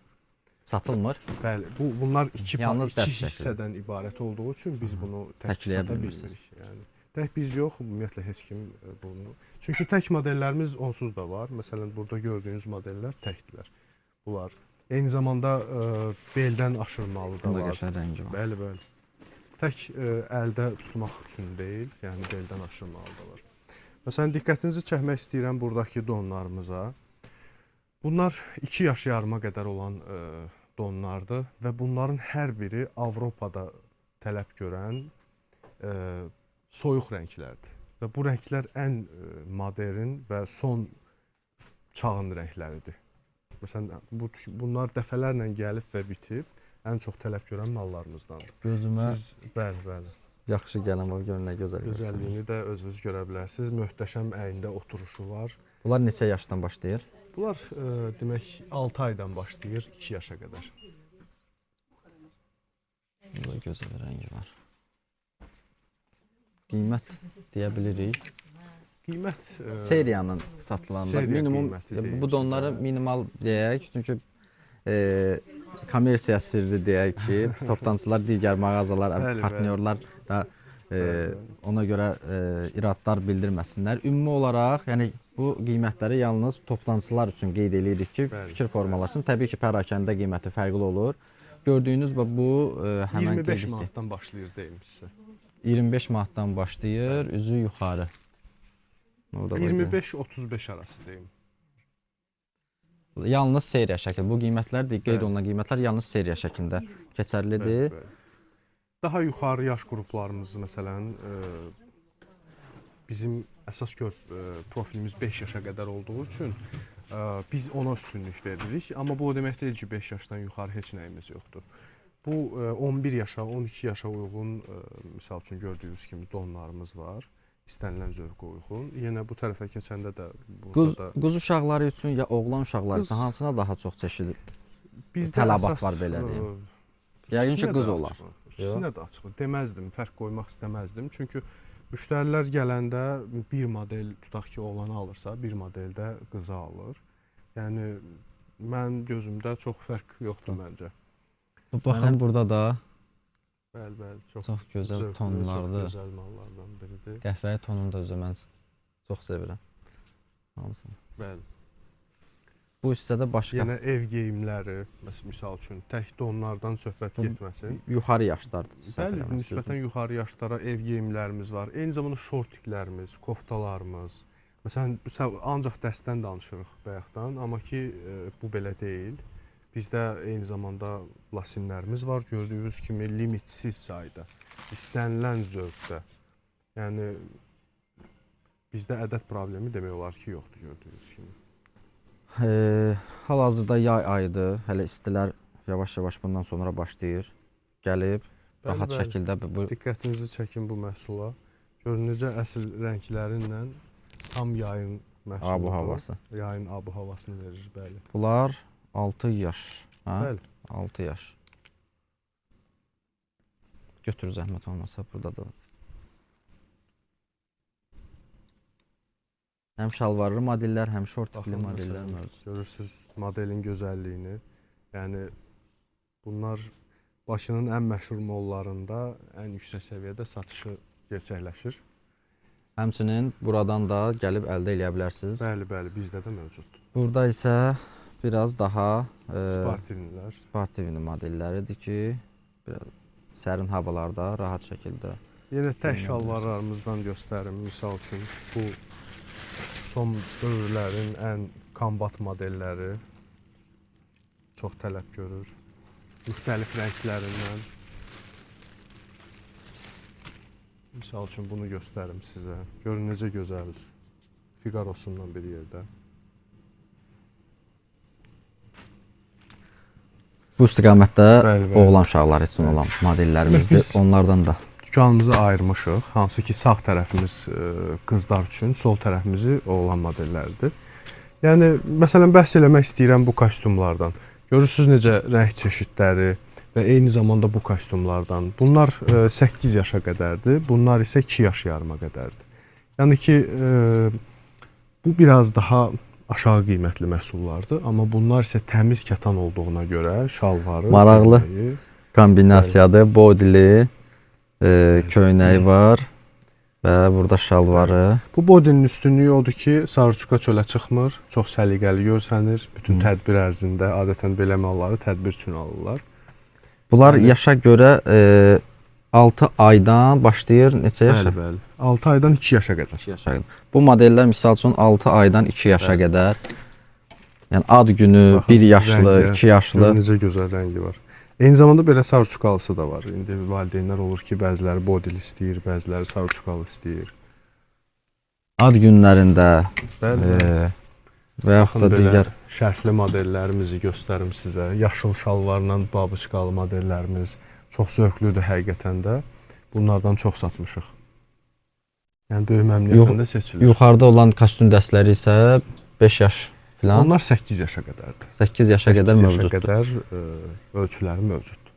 Satılmır. Bəli, bunlar iki Yalnız iki hissədən ibarət olduğu üçün biz bunu tək sata bilmirik. Yəni tək biz yox, ümumiyyətlə heç kim bunu. Çünki tək modellərimiz onsuz da var. Məsələn, burada gördüyünüz modellər təkdirlər. Bunlar eyni zamanda beldən aşırmalı da var. Qəşəng rəngi var. Bəli, bəli. Tək əldə tutmaq üçün deyil, yəni beldən aşırmalı da var. Məsələn, diqqətinizi çəkmək istəyirəm buradakı donlarımıza. Bunlar 2 yaş yarıma qədər olan donlardır və bunların hər biri Avropada tələb görən soyuq rənglərdir. Və bu rənglər ən modern və son çağın rəngləridir. Məsələn, bunlar dəfələrlə gəlib və bitib, ən çox tələb görən mallarımızdandır. Gözümə Siz, bəli, bəli. yaxşı gələn var, görün nə gözəl. Gözəlliyini də özünüz görə bilərsiniz. Möhtəşəm əynində oturuşu var. Bunlar neçə yaşdan başlayır? Bunlar demək 6 aydan başlayır 2 yaşa qədər. Burada gözəl rəngi var. Qiymət deyə bilirik. Qiymət Seriyanın satılanda seriya minimum bu donları minimal deyək, çünki kommersiya sirri deyək ki, toptancılar, digər mağazalar, Bəli, bəli. partnyorlar da ona görə iradlar bildirməsinlər. Ümumi olaraq, yəni bu qiymətləri yalnız toptancılar üçün qeyd eləyirik ki, Bəli, fikir formalaşsın. Təbii ki, pərakəndə qiyməti fərqli olur. Gördüyünüz bu həmən 25 qeyd etdik. manatdan başlayır deyim sizə. 25 manatdan başlayır, üzü yuxarı. Orada bax, 25-35 arası deyim. Yalnız seriya şəkli. Bu qiymətlər qeyd Bəli. olunan qiymətlər yalnız seriya şəklində keçərlidir. Bəli, bəli. Daha yuxarı yaş qruplarımız məsələn, bizim əsas profilimiz 5 yaşa qədər olduğu üçün biz ona üstünlük veririk. Amma bu o demək deyil ki, 5 yaşdan yuxarı heç nəyimiz yoxdur. Bu 11 yaşa, 12 yaşa uyğun, misal üçün gördüyünüz kimi donlarımız var. İstənilən zövqə uyğun. Yenə bu tərəfə keçəndə də burada Qız, da qız uşaqları üçün ya oğlan uşaqları üçün hansına daha çox çeşid bizdə tələbat əsas, var belə deyim? Yəqin ki, İkisinə qız də olar. açığam. İkisinə də açığam. Deməzdim, fərq qoymaq istəməzdim. Çünki müştərilər gələndə bir model tutaq ki, oğlanı alırsa, bir model də qızı alır. Yəni mənim gözümdə çox fərq yoxdur məncə. Baxın burada da Bəli, bəli, çox Çox gözəl zövqlü, tonlardır. Çox gözəl mallardan biridir. Qəhvəyi tonunu da özü mən çox sevirəm. Hamısını. Bəli. Bu hissədə başqa Yenə ev geyimləri, misal üçün tək donlardan söhbət getməsin. yuxarı yaşlardır. Bəli, nisbətən yuxarı yaşlara ev geyimlərimiz var. Eyni zamanda şortiklərimiz, koftalarımız. Məsələn, ancaq dəstdən danışırıq bayaqdan, amma ki bu belə deyil. Bizdə eyni zamanda lasinlərimiz var, gördüyünüz kimi limitsiz sayda, istənilən zövqdə. Yəni bizdə ədəd problemi demək olar ki, yoxdur gördüyünüz kimi. Hal-hazırda yay ayıdır. Hələ istilər yavaş-yavaş bundan sonra başlayır. Gəlib Bəli, rahat bəli. şəkildə bu Diqqətinizi çəkin bu məhsula. Görün necə əsl rəngləri ilə tam yayın məhsuludur. abu havası. Yayın abu havasını verir, bəli. Bunlar 6 yaş. Hə? Bəli. 6 yaş. Götür zəhmət olmasa burada da. Həm şalvarlı modellər, həm şortikli modellər mövcud. Görürsüz modelin gözəlliyini. Yəni bunlar Bakının ən məşhur mollarında ən yüksək səviyyədə satışı gerçəkləşir. Həmçinin buradan da gəlib əldə eləyə bilərsiniz. Bəli, bəli, bizdə də mövcuddur. Burada isə biraz daha Sportivnilər. sportivli modelləridir ki, biraz sərin havalarda rahat şəkildə. Yenə tək şalvarlarımızdan göstərim. Misal üçün bu son dövrlərin ən kombat modelləri çox tələb görür. Müxtəlif rənglərindən. Misal üçün bunu göstərim sizə. Görün necə gözəldir. Figarosundan bir yerdə. Bu istiqamətdə Bəli, bəli. oğlan uşaqları üçün olan modellərimizdir. Biz- Onlardan da Dükanımızı ayırmışıq. Hansı ki sağ tərəfimiz qızlar üçün, sol tərəfimizi oğlan modelləridir. Yəni məsələn bəhs eləmək istəyirəm bu kostyumlardan. Görürsüz necə rəng çeşidləri və eyni zamanda bu kostyumlardan. Bunlar 8 yaşa qədərdir, bunlar isə 2 yaş yarıma qədərdir. Yəni ki bu biraz daha aşağı qiymətli məhsullardır, amma bunlar isə təmiz kətan olduğuna görə şalvarı, Maraqlı. köynəyi, kombinasiyadır. Bodili, köynəyi var və burada şalvarı. Bu bodinin üstünlüyü odur ki, sarıçuka çölə çıxmır, çox səliqəli görsənir. Bütün tədbir ərzində adətən belə malları tədbir üçün alırlar. Bunlar Yəni- yaşa görə 6 aydan başlayır neçə yaşa? Bəli, bəli. 6 aydan 2 yaşa qədər. 2 yaşa qədər. Bu modellər misal üçün 6 aydan 2 yaşa Bəli. qədər. Yəni ad günü Baxın, 1 yaşlı, rəngə, 2 yaşlı. Görün necə gözəl rəngi var. Eyni zamanda belə sarıçukalısı da var. İndi valideynlər olur ki, bəziləri bodil istəyir, bəziləri sarıçukalı istəyir. Ad günlərində Bəli. bəli. və yaxud da Baxın belə digər şərfli modellərimizi göstərim sizə. Yaşıl şalvarla babuçkalı modellərimiz çox zövqlüdür həqiqətən də. Bunlardan çox satmışıq. Yəni böyük məmnuniyyətlə də seçilir. Yuxarıda olan kostyum dəstələri isə 5 yaş filan, Onlar 8 yaşa qədərdir. 8 yaşa qədər 8 yaşa mövcuddur. qədər ölçüləri mövcuddur.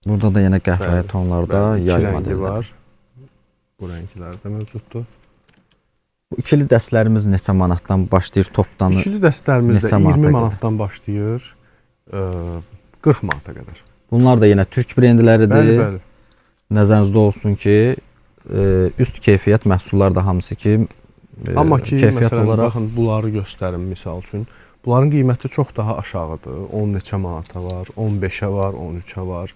Burada da yenə qəhvəyi Bəli, tonlarda Bəli, iki yay rəngi modelləri. var. Bu rənglər də mövcuddur. Bu ikili dəstlərimiz neçə manatdan başlayır topdanı? İkili dəstlərimiz də neçə manata 20 qədər? manatdan başlayır, 40 manata qədər. Bunlar da yenə türk brendləridir. Bəli, bəli. Nəzərinizdə olsun ki, üst keyfiyyət məhsullar da hamısı ki, Amma ki, keyfiyyət məsələn, olaraq baxın, bunları göstərim misal üçün. Bunların qiyməti çox daha aşağıdır. 10 neçə manata var, 15-ə var, 13-ə var.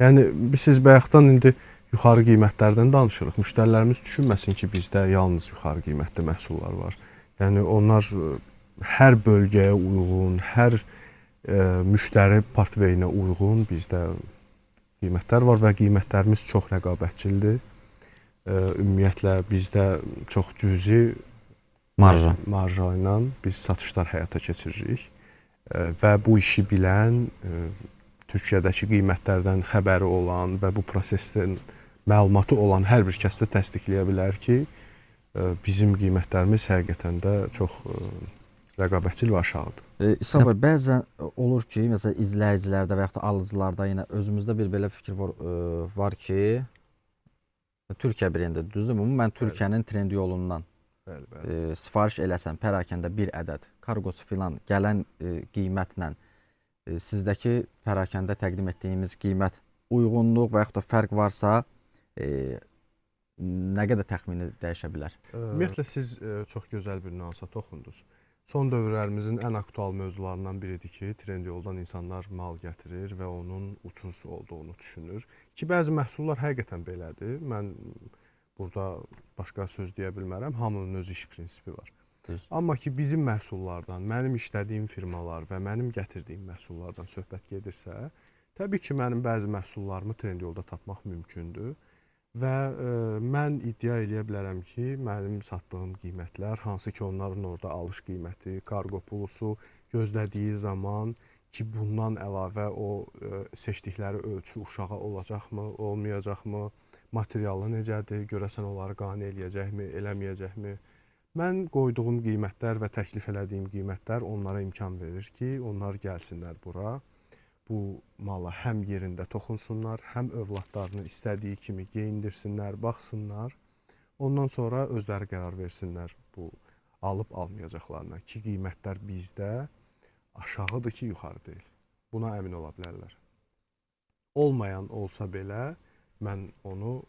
Yəni siz bayaqdan indi yuxarı qiymətlərdən danışırıq. Müştərilərimiz düşünməsin ki, bizdə yalnız yuxarı qiymətli məhsullar var. Yəni onlar hər bölgəyə uyğun, hər Müştəri portfeyinə uyğun bizdə qiymətlər var və qiymətlərimiz çox rəqabətçildir. Ümumiyyətlə bizdə çox cüzi marja ilə biz satışlar həyata keçiririk. Və bu işi bilən, Türkiyədəki qiymətlərdən xəbəri olan və bu prosesdən məlumatı olan hər bir kəs də təsdiqləyə bilər ki, bizim qiymətlərimiz həqiqətən də çox rəqabətçil və aşağıdır. İsa bəy, bəzən olur ki, məsələn izləyicilərdə və yaxud da alıcılarda yenə özümüzdə bir belə fikir var ki, Türkiyə brendidir, düzdürmü? Mən Türkiyənin Trendyolundan Bəli, bəli. Sifariş eləsəm pərakəndə bir ədəd karqosu filan gələn qiymətlə sizdəki pərakəndə təqdim etdiyimiz qiymət uyğunluq və yaxud da fərq varsa, nə qədər təxmini dəyişə bilər? Ümumiyyətlə siz çox gözəl bir nüansa toxundunuz. Son dövrlərimizin ən aktual mövzularından biridir ki, Trendyoldan insanlar mal gətirir və onun ucuz olduğunu düşünür. Ki bəzi məhsullar həqiqətən belədir. Mən burada başqa söz deyə bilmərəm. Hamının öz iş prinsipi var. Düz. Amma ki bizim məhsullardan, mənim işlədiyim firmalar və mənim gətirdiyim məhsullardan söhbət gedirsə, təbii ki, mənim bəzi məhsullarımı Trendyolda tapmaq mümkündür. Və mən iddia eləyə bilərəm ki, mənim satdığım qiymətlər, hansı ki onların orada alış qiyməti, karqo pulusu, gözlədiyi zaman ki, bundan əlavə o seçdikləri ölçü uşağa olacaqmı, olmayacaqmı, materialı necədir, görəsən onları qane eləyəcəkmi, eləməyəcəkmi? Mən qoyduğum qiymətlər və təklif elədiyim qiymətlər onlara imkan verir ki, onlar gəlsinlər bura. Bu mala həm yerində toxunsunlar, həm övladlarını istədiyi kimi geyindirsinlər, baxsınlar. Ondan sonra özləri qərar versinlər bu alıb almayacaqlarına ki, qiymətlər bizdə aşağıdır ki, yuxarı deyil. Buna əmin ola bilərlər. Olmayan olsa belə mən onu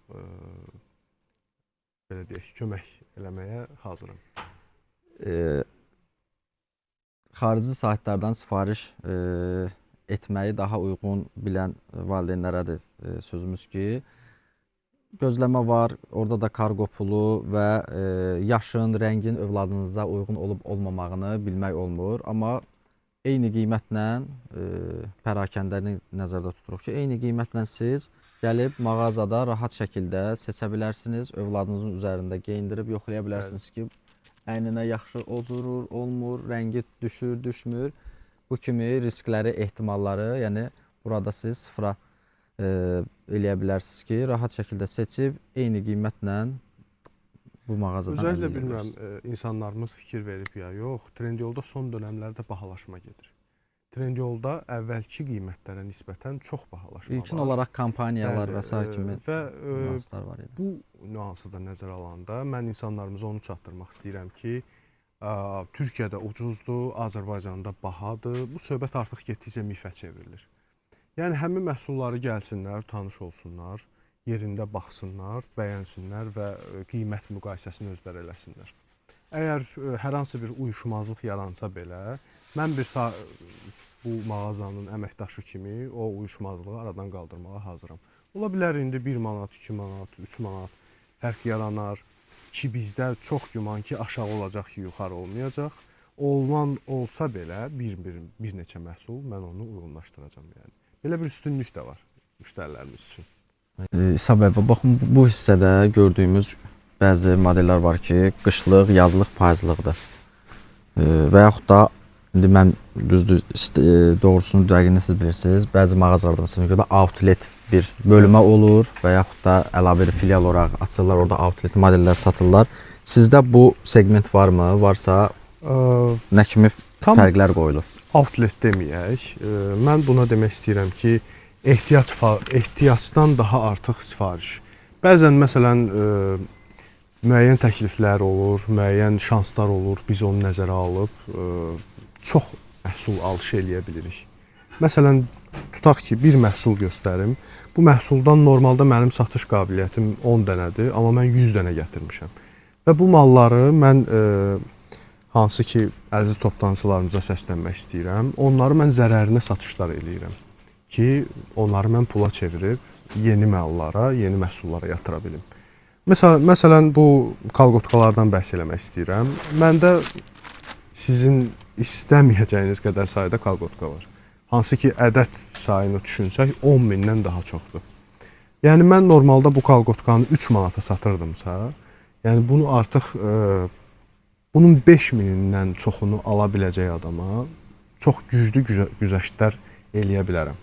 belə deyək, kömək eləməyə hazıram. Xarici saytlardan sifariş etməyi daha uyğun bilən valideynlərədir sözümüz ki, gözləmə var, orada da karqo pulu və yaşın, rəngin övladınıza uyğun olub olmamağını bilmək olmur. Amma eyni qiymətlə pərakəndəni nəzərdə tuturuq ki, eyni qiymətlə siz gəlib mağazada rahat şəkildə seçə bilərsiniz, övladınızın üzərində geyindirib yoxlaya bilərsiniz ki, əyninə yaxşı oturur, olmur, rəngi düşür, düşmür. Bu kimi riskləri, ehtimalları, yəni burada siz sıfıra eləyə bilərsiniz ki, rahat şəkildə seçib eyni qiymətlə bu mağazadan Özəlliklə bilmirəm, insanlarımız fikir verib ya yox, Trendyolda son dönəmlərdə bahalaşma gedir. Trendyolda əvvəlki qiymətlərə nisbətən çox bahalaşma İlkin var. olaraq kampaniyalar Bəli, və sair kimi və nüanslar var idi. bu nüansı da nəzərə alanda mən insanlarımıza onu çatdırmaq istəyirəm ki, Türkiyədə ucuzdur, Azərbaycanda bahadır. Bu söhbət artıq getdikcə mifə çevrilir. Yəni həmin məhsulları gəlsinlər, tanış olsunlar, yerində baxsınlar, bəyənsinlər və qiymət müqayisəsini özləri eləsinlər. Əgər hər hansı bir uyuşmazlıq yaransa belə, mən bir bu mağazanın əməkdaşı kimi o uyuşmazlığı aradan qaldırmağa hazıram. Ola bilər indi 1 manat, 2 manat, 3 manat fərq yaranar ki, bizdə çox güman ki, aşağı olacaq ki, yuxarı olmayacaq. Olan olsa belə bir neçə məhsul mən onu uyğunlaşdıracağam yəni. Belə bir üstünlük də var müştərilərimiz üçün. İsa bəy, baxın bu hissədə gördüyümüz bəzi modellər var ki, qışlıq, yazlıq, payızlıqdır. Və yaxud da indi mən düzdür, doğrusunu dəqiqini siz bilirsiniz. Bəzi mağazalarda məsələn görə outlet bir bölmə olur və yaxud da əlavə bir filial olaraq açırlar, orada outlet modellər satırlar. Sizdə bu seqment varmı? Varsa nə kimi tam fərqlər qoyulur? Outlet deməyək. Mən buna demək istəyirəm ki, ehtiyacdan daha artıq sifariş. Bəzən məsələn müəyyən təkliflər olur, müəyyən şanslar olur. Biz onu nəzərə alıb çox məhsul alış eləyə bilirik. Məsələn, tutaq ki, bir məhsul göstərim. Bu məhsuldan normalda mənim satış qabiliyyətim 10 dənədir, amma mən 100 dənə gətirmişəm. Və bu malları mən hansı ki, əziz toptancılarımıza səslənmək istəyirəm, onları mən zərərinə satışlar eləyirəm ki, onları mən pula çevirib yeni mallara, yeni məhsullara yatıra bilim. Məsələn bu kalqotkalardan bəhs eləmək istəyirəm. Məndə sizin istəməyəcəyiniz qədər sayda kalqotka var. Hansı ki ədəd sayını düşünsək 10 mindən daha çoxdur. Yəni mən normalda bu kalqotkanı 3 manata satırdımsa, yəni bunu artıq bunun 5000-dən çoxunu ala biləcək adama çox güclü güzəştlər eləyə bilərəm.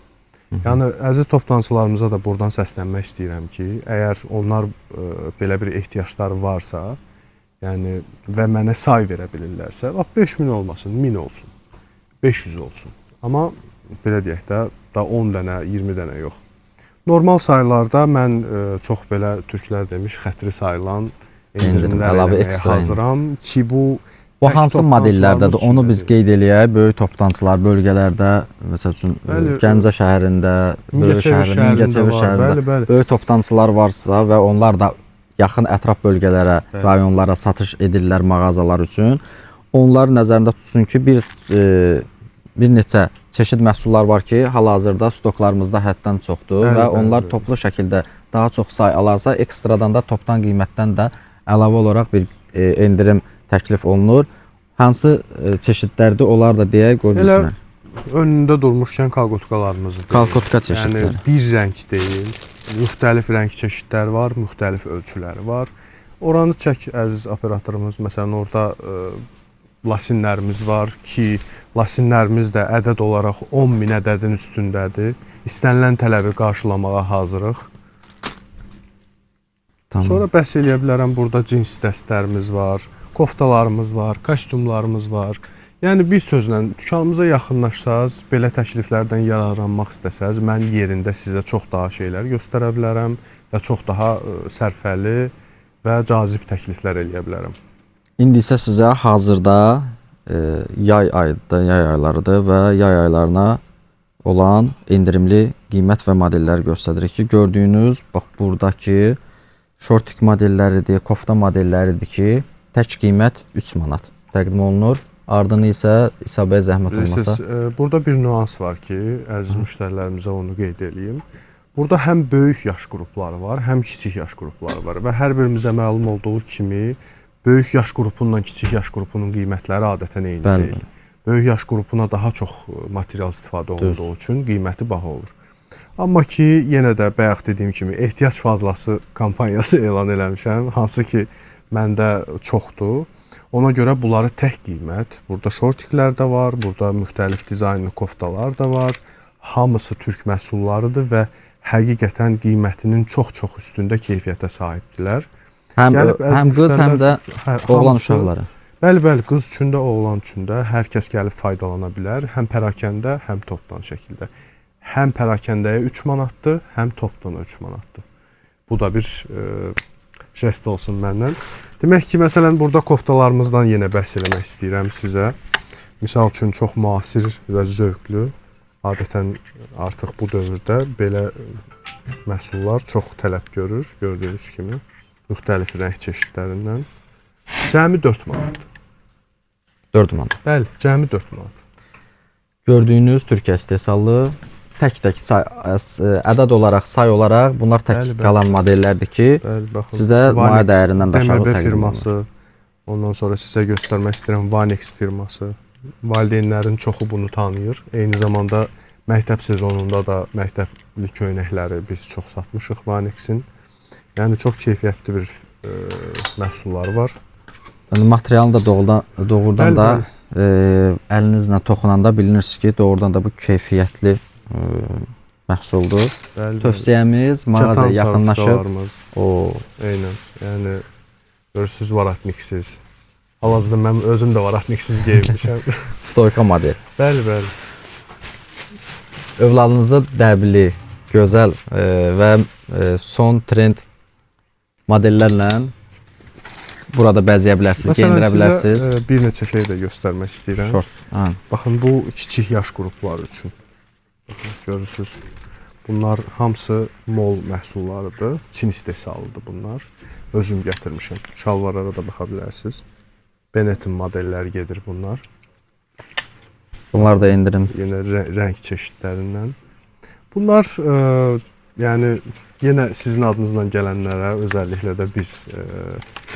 Yəni əziz toptancılarımıza da buradan səslənmək istəyirəm ki, əgər onlar belə bir ehtiyacları varsa, yəni və mənə say verə bilirlərsə, lap 5000 olmasın, 1000 olsun, 500 olsun. Amma belə deyək də, da 10 dənə, 20 dənə yox. Normal saylarda mən çox belə türklər demiş, xətri sayılan endirimlər əlavə eləməyə ekstra hazıram ki, bu Bu tək hansı modellərdədir? toptancılarımız Onu üçün biz də deyil. qeyd eləyək. Böyük toptancılar bölgələrdə, məsəl üçün Bəli, Gəncə şəhərində, böyük Mingəçevir şəhərində, Mingəçevir var, şəhərində bəli, bəli. böyük toptancılar varsa və onlar da yaxın ətraf bölgələrə, Bəli. rayonlara satış edirlər mağazalar üçün. Onlar nəzərində tutsun ki, bir neçə çeşid məhsullar var ki, hal-hazırda stoklarımızda həddən çoxdur Bəli, və bəli, onlar bəli. toplu şəkildə daha çox say alarsa, ekstradan da topdan qiymətdən də əlavə olaraq bir endirim təklif olunur. Hansı çeşidlərdir, onlar da deyək, qoy Elə bilsinlər. önündə durmuşkən kalqotkalarımızı deyim. Kalkotka Yəni çeşidləri. bir rəng deyil, müxtəlif rəng çeşidləri var, müxtəlif ölçüləri var. Oranı çək əziz operatorumuz. Məsələn, orada lasinlərimiz var ki, lasinlərimiz də ədəd olaraq 10 min ədədin üstündədir. İstənilən tələbi qarşılamağa hazırıq. Tamam. Sonra bəhs eləyə bilərəm, burada cins dəstlərimiz var, koftalarımız var, kostyumlarımız var. Yəni bir sözlə dükanımıza yaxınlaşsaz, belə təkliflərdən yararlanmaq istəsəz, mən yerində sizə çox daha şeylər göstərə bilərəm və çox daha sərfəli və cazib təkliflər eləyə bilərəm. İndi isə sizə hazırda yay ayıdır, yay aylarıdır və yay aylarına olan endirimli qiymət və modellər göstəririk ki, gördüyünüz bax buradakı şortik modelləridir, kofta modelləridir ki, tək qiymət 3 manat təqdim olunur. Ardını isə İsa bəy zəhmət olmasa. Bilirsiniz, burada bir nüans var ki, əziz müştərilərimizə onu qeyd eləyim. Burada həm böyük yaş qrupları var, həm kiçik yaş qrupları var və hər birimizə məlum olduğu kimi böyük yaş qrupunla kiçik yaş qrupunun qiymətləri adətən eyni Bəli, deyil. Böyük yaş qrupuna daha çox material istifadə olunduğu üçün qiyməti baha olur. Amma ki, yenə də bayaq dediyim kimi ehtiyac fazlası kampaniyası elan eləmişəm, hansı ki məndə çoxdur. Ona görə bunları tək qiymət, burada şortiklər də var, burada müxtəlif dizaynlı koftalar da var. Hamısı türk məhsullarıdır və həqiqətən qiymətinin çox-çox üstündə keyfiyyətə sahibdirlər. Həm Gəlib əziz həm qız, həm də müştərilər, hə, oğlan hamısı- uşaqları. Bəli, bəli, qız üçün də, oğlan üçün də hər kəs gəlib faydalana bilər. Həm pərakəndə, həm topdan şəkildə. Həm pərakəndəyə 3 manatdır, həm topdana 3 manatdır. Bu da bir jest olsun məndən. Demək ki, məsələn, burada koftalarımızdan yenə bəhs eləmək istəyirəm sizə. Misal üçün çox müasir və zövqlü. Adətən artıq bu dövrdə belə məhsullar çox tələb görür, gördüyünüz kimi. Müxtəlif rəng çeşidlərindən. Cəmi 4 manat. 4 manat. Bəli, cəmi 4 manat. Gördüyünüz Türkiyə istehsalı tək-tək say, ədəd olaraq, say olaraq bunlar tək Bəli, bəli. qalan modellərdir ki, Bəli, baxın. sizə maye dəyərindən də aşağı DMB təqdim firması. Ondan sonra sizə göstərmək istəyirəm Vanex firması. Valideynlərin çoxu bunu tanıyır. Eyni zamanda məktəb sezonunda da məktəbli köynəkləri biz çox satmışıq Vanexin. Yəni çox keyfiyyətli bir məhsulları var. Yəni materialın da doğrudan Bəli, da əlinizlə toxunanda bilinirsiniz ki, doğrudan da bu keyfiyyətli məhsuldur. Bəli, bəli. Tövsiyəmiz mağazaya Kətan yaxınlaşıb sarıçqalarımız, o eynən. Yəni görürsüz varatniksiz. Hal-hazırda mən özüm də varatniksiz geyinmişəm. stoyka model. Bəli, bəli. Övladınızı dəbli, gözəl və son trend modellərlə burada bəzəyə bilərsiniz, Məsələn, geyindirə sizə bilərsiniz. bir neçə şey də göstərmək istəyirəm. Şort. Ha. Baxın, bu kiçik yaş qrupları üçün. Baxın, görürsüz. Bunlar hamısı mol məhsullarıdır. Çin istehsalıdır bunlar. Özüm gətirmişəm. Şalvarlara da baxa bilərsiniz. Benetton modelləri gedir bunlar. Bunlar da endirim. Yenə rəng çeşidlərindən. Bunlar yəni yenə sizin adınızla gələnlərə özəlliklə də biz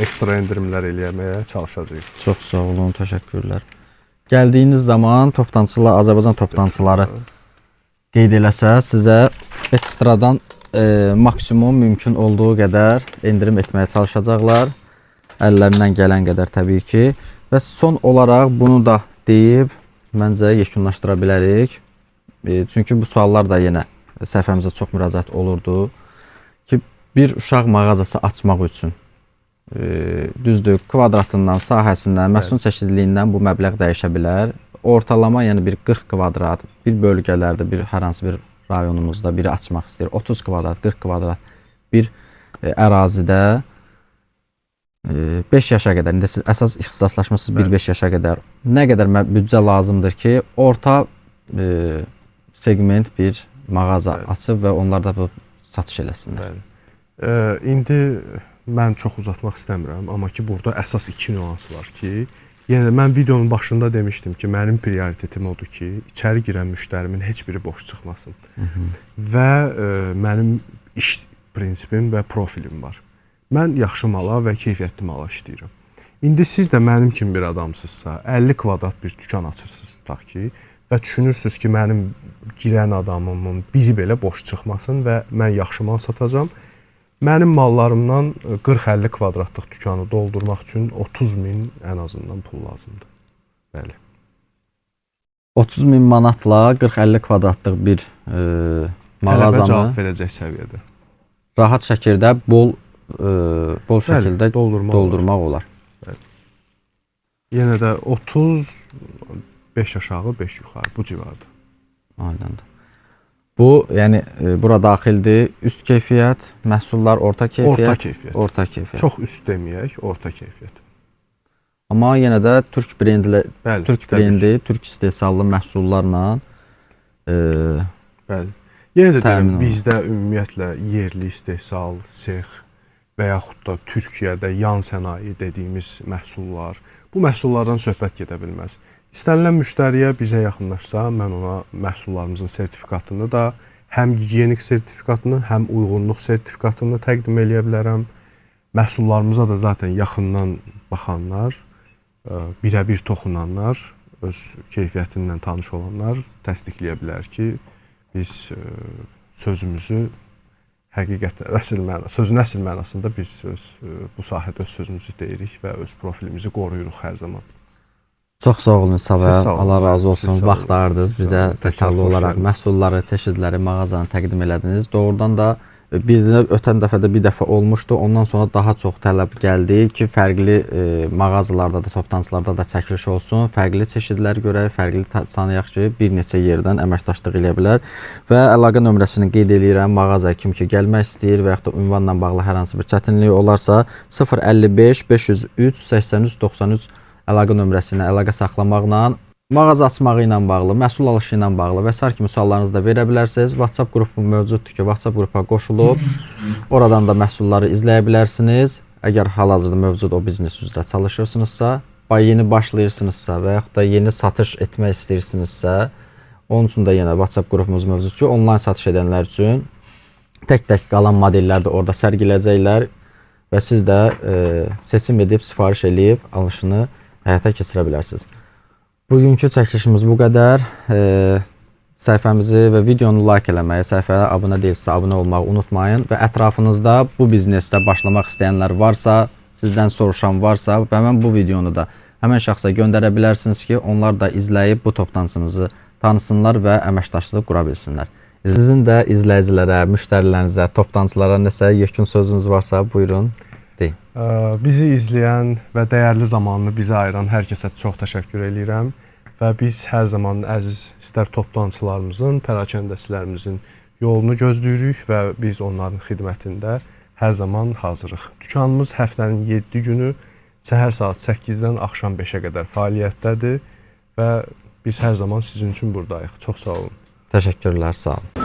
ekstra endirimlər eləməyə çalışacağıq. Çox sağ olun, təşəkkürlər. Gəldiyiniz zaman toptancılar, Azərbaycan toptancıları qeyd eləsə, sizə ekstradan maksimum mümkün olduğu qədər endirim etməyə çalışacaqlar. Əllərindən gələn qədər təbii ki. Və son olaraq bunu da deyib məncə yekunlaşdıra bilərik. Çünki bu suallar da yenə səhifəmizə çox müraciət olurdu ki, bir uşaq mağazası açmaq üçün düzdür, kvadratından, sahəsindən, məhsul çeşidliliyindən bu məbləğ dəyişə bilər. Ortalama, yəni bir 40 kvadrat, bir bölgələrdə, bir hər hansı bir rayonumuzda biri açmaq istəyir. 30 kvadrat, 40 kvadrat bir ərazidə 5 yaşa qədər, indi siz əsas ixtisaslaşmısınız 1-5 yaşa qədər. Nə qədər büdcə lazımdır ki, orta segment bir mağaza açıb və onlar da bu satış eləsinlər. Bəli. İndi mən çox uzatmaq istəmirəm, amma ki burada əsas iki nüans var ki, yenə də mən videonun başında demişdim ki, mənim prioritetim odur ki, içəri girən müştərimin heç biri boş çıxmasın. Və mənim iş prinsipim və profilim var. Mən yaxşı mala və keyfiyyətli mala işləyirəm. İndi siz də mənim kimi bir adamsınızsa, 50 kvadrat bir dükan açırsınız tutaq ki, və düşünürsünüz ki, mənim girən adamımın biri belə boş çıxmasın və mən yaxşı mal satacağam. Mənim mallarımdan 40-50 kvadratlıq dükanı doldurmaq üçün 30 min ən azından pul lazımdır. Bəli. 30 min manatla 40-50 kvadratlıq bir mağazanı cavab verəcək səviyyədə. Rahat şəkildə bol şəkildə doldurmaq olar. Bəli. Yenə də 30, 5 aşağı, 5 yuxarı bu civarda. Aydındır. Bu, yəni bura daxildir üst keyfiyyət, məhsullar orta keyfiyyət. Orta keyfiyyət. Orta keyfiyyət. Çox üst deməyək, orta keyfiyyət. Amma yenə də türk brendli, bəli, türk brendi, türk istehsallı məhsullarla bəli. Yenə də deyirəm, bizdə ümumiyyətlə yerli istehsal, sex və yaxud da Türkiyədə yan sənaye dediyimiz məhsullar, bu məhsullardan söhbət gedə bilməz. İstənilən müştəriyə bizə yaxınlaşsa, mən ona məhsullarımızın sertifikatını da, həm gigiyenik sertifikatını, həm uyğunluq sertifikatını təqdim eləyə bilərəm. Məhsullarımıza da zaten yaxından baxanlar, birəbir toxunanlar, öz keyfiyyətindən tanış olanlar təsdiqləyə bilər ki, biz sözümüzü həqiqətən, sözün əsl mənasında biz bu sahədə öz sözümüzü deyirik və öz profilimizi qoruyuruq hər zaman. Çox sağ olun Sabah. Allah razı olsun. Vaxt ayırdınız bizə detallı olaraq məhsulları, çeşidləri, mağazanı təqdim elədiniz. Doğrudan da bizdə ötən dəfədə bir dəfə olmuşdu. Ondan sonra daha çox tələb gəldi ki, fərqli mağazalarda da, toptancılarda da çəkiliş olsun. Fərqli çeşidlər görək, fərqli tanıyaq ki, bir neçə yerdən əməkdaşlıq eləyə bilər. Və əlaqə nömrəsini qeyd eləyirəm. Mağaza kim ki gəlmək istəyir və yaxud da ünvanla bağlı hər hansı bir çətinlik olarsa 055 503 83 93 əlaqə nömrəsi ilə əlaqə saxlamaqla, mağaza açmağı ilə bağlı, məhsul alışı ilə bağlı və sair kimi suallarınızı da verə bilərsiniz. WhatsApp qrupu mövcuddur ki, WhatsApp qrupa qoşulub, oradan da məhsulları izləyə bilərsiniz. Əgər hal-hazırda mövcud o biznes üzrə çalışırsınızsa, yeni başlayırsınızsa və yaxud da yeni satış etmək istəyirsinizsə, onun üçün də yenə WhatsApp qrupumuz mövcuddur ki, onlayn satış edənlər üçün tək-tək qalan modellər də orada sərgiləyəcəklər və siz də seçim edib, sifariş eləyib alışını həyata keçirə bilərsiniz. Bugünkü çəkilişimiz bu qədər. Səhifəmizi və videonu like eləməyi, səhifəyə abunə deyilsə abunə olmağı unutmayın və ətrafınızda bu biznesdə başlamaq istəyənlər varsa, sizdən soruşan varsa, həmən bu videonu da həmən şəxsə göndərə bilərsiniz ki, onlar da izləyib bu toptancımızı tanısınlar və əməkdaşlıq qura bilsinlər. Sizin də izləyicilərə, müştərilərinizə, toptancılara nəsə yekun sözünüz varsa, buyurun. Deyin. Bizi izləyən və dəyərli zamanını bizə ayıran hər kəsə çox təşəkkür eləyirəm və biz hər zaman əziz istər toptancılarımızın, pərakəndəçilərimizin yolunu gözləyirik və biz onların xidmətində hər zaman hazırıq. Dükanımız həftənin 7 günü səhər saat 8-dən axşam 5-ə qədər fəaliyyətdədir və biz hər zaman sizin üçün buradayıq. Çox sağ olun. Təşəkkürlər, sağ olun.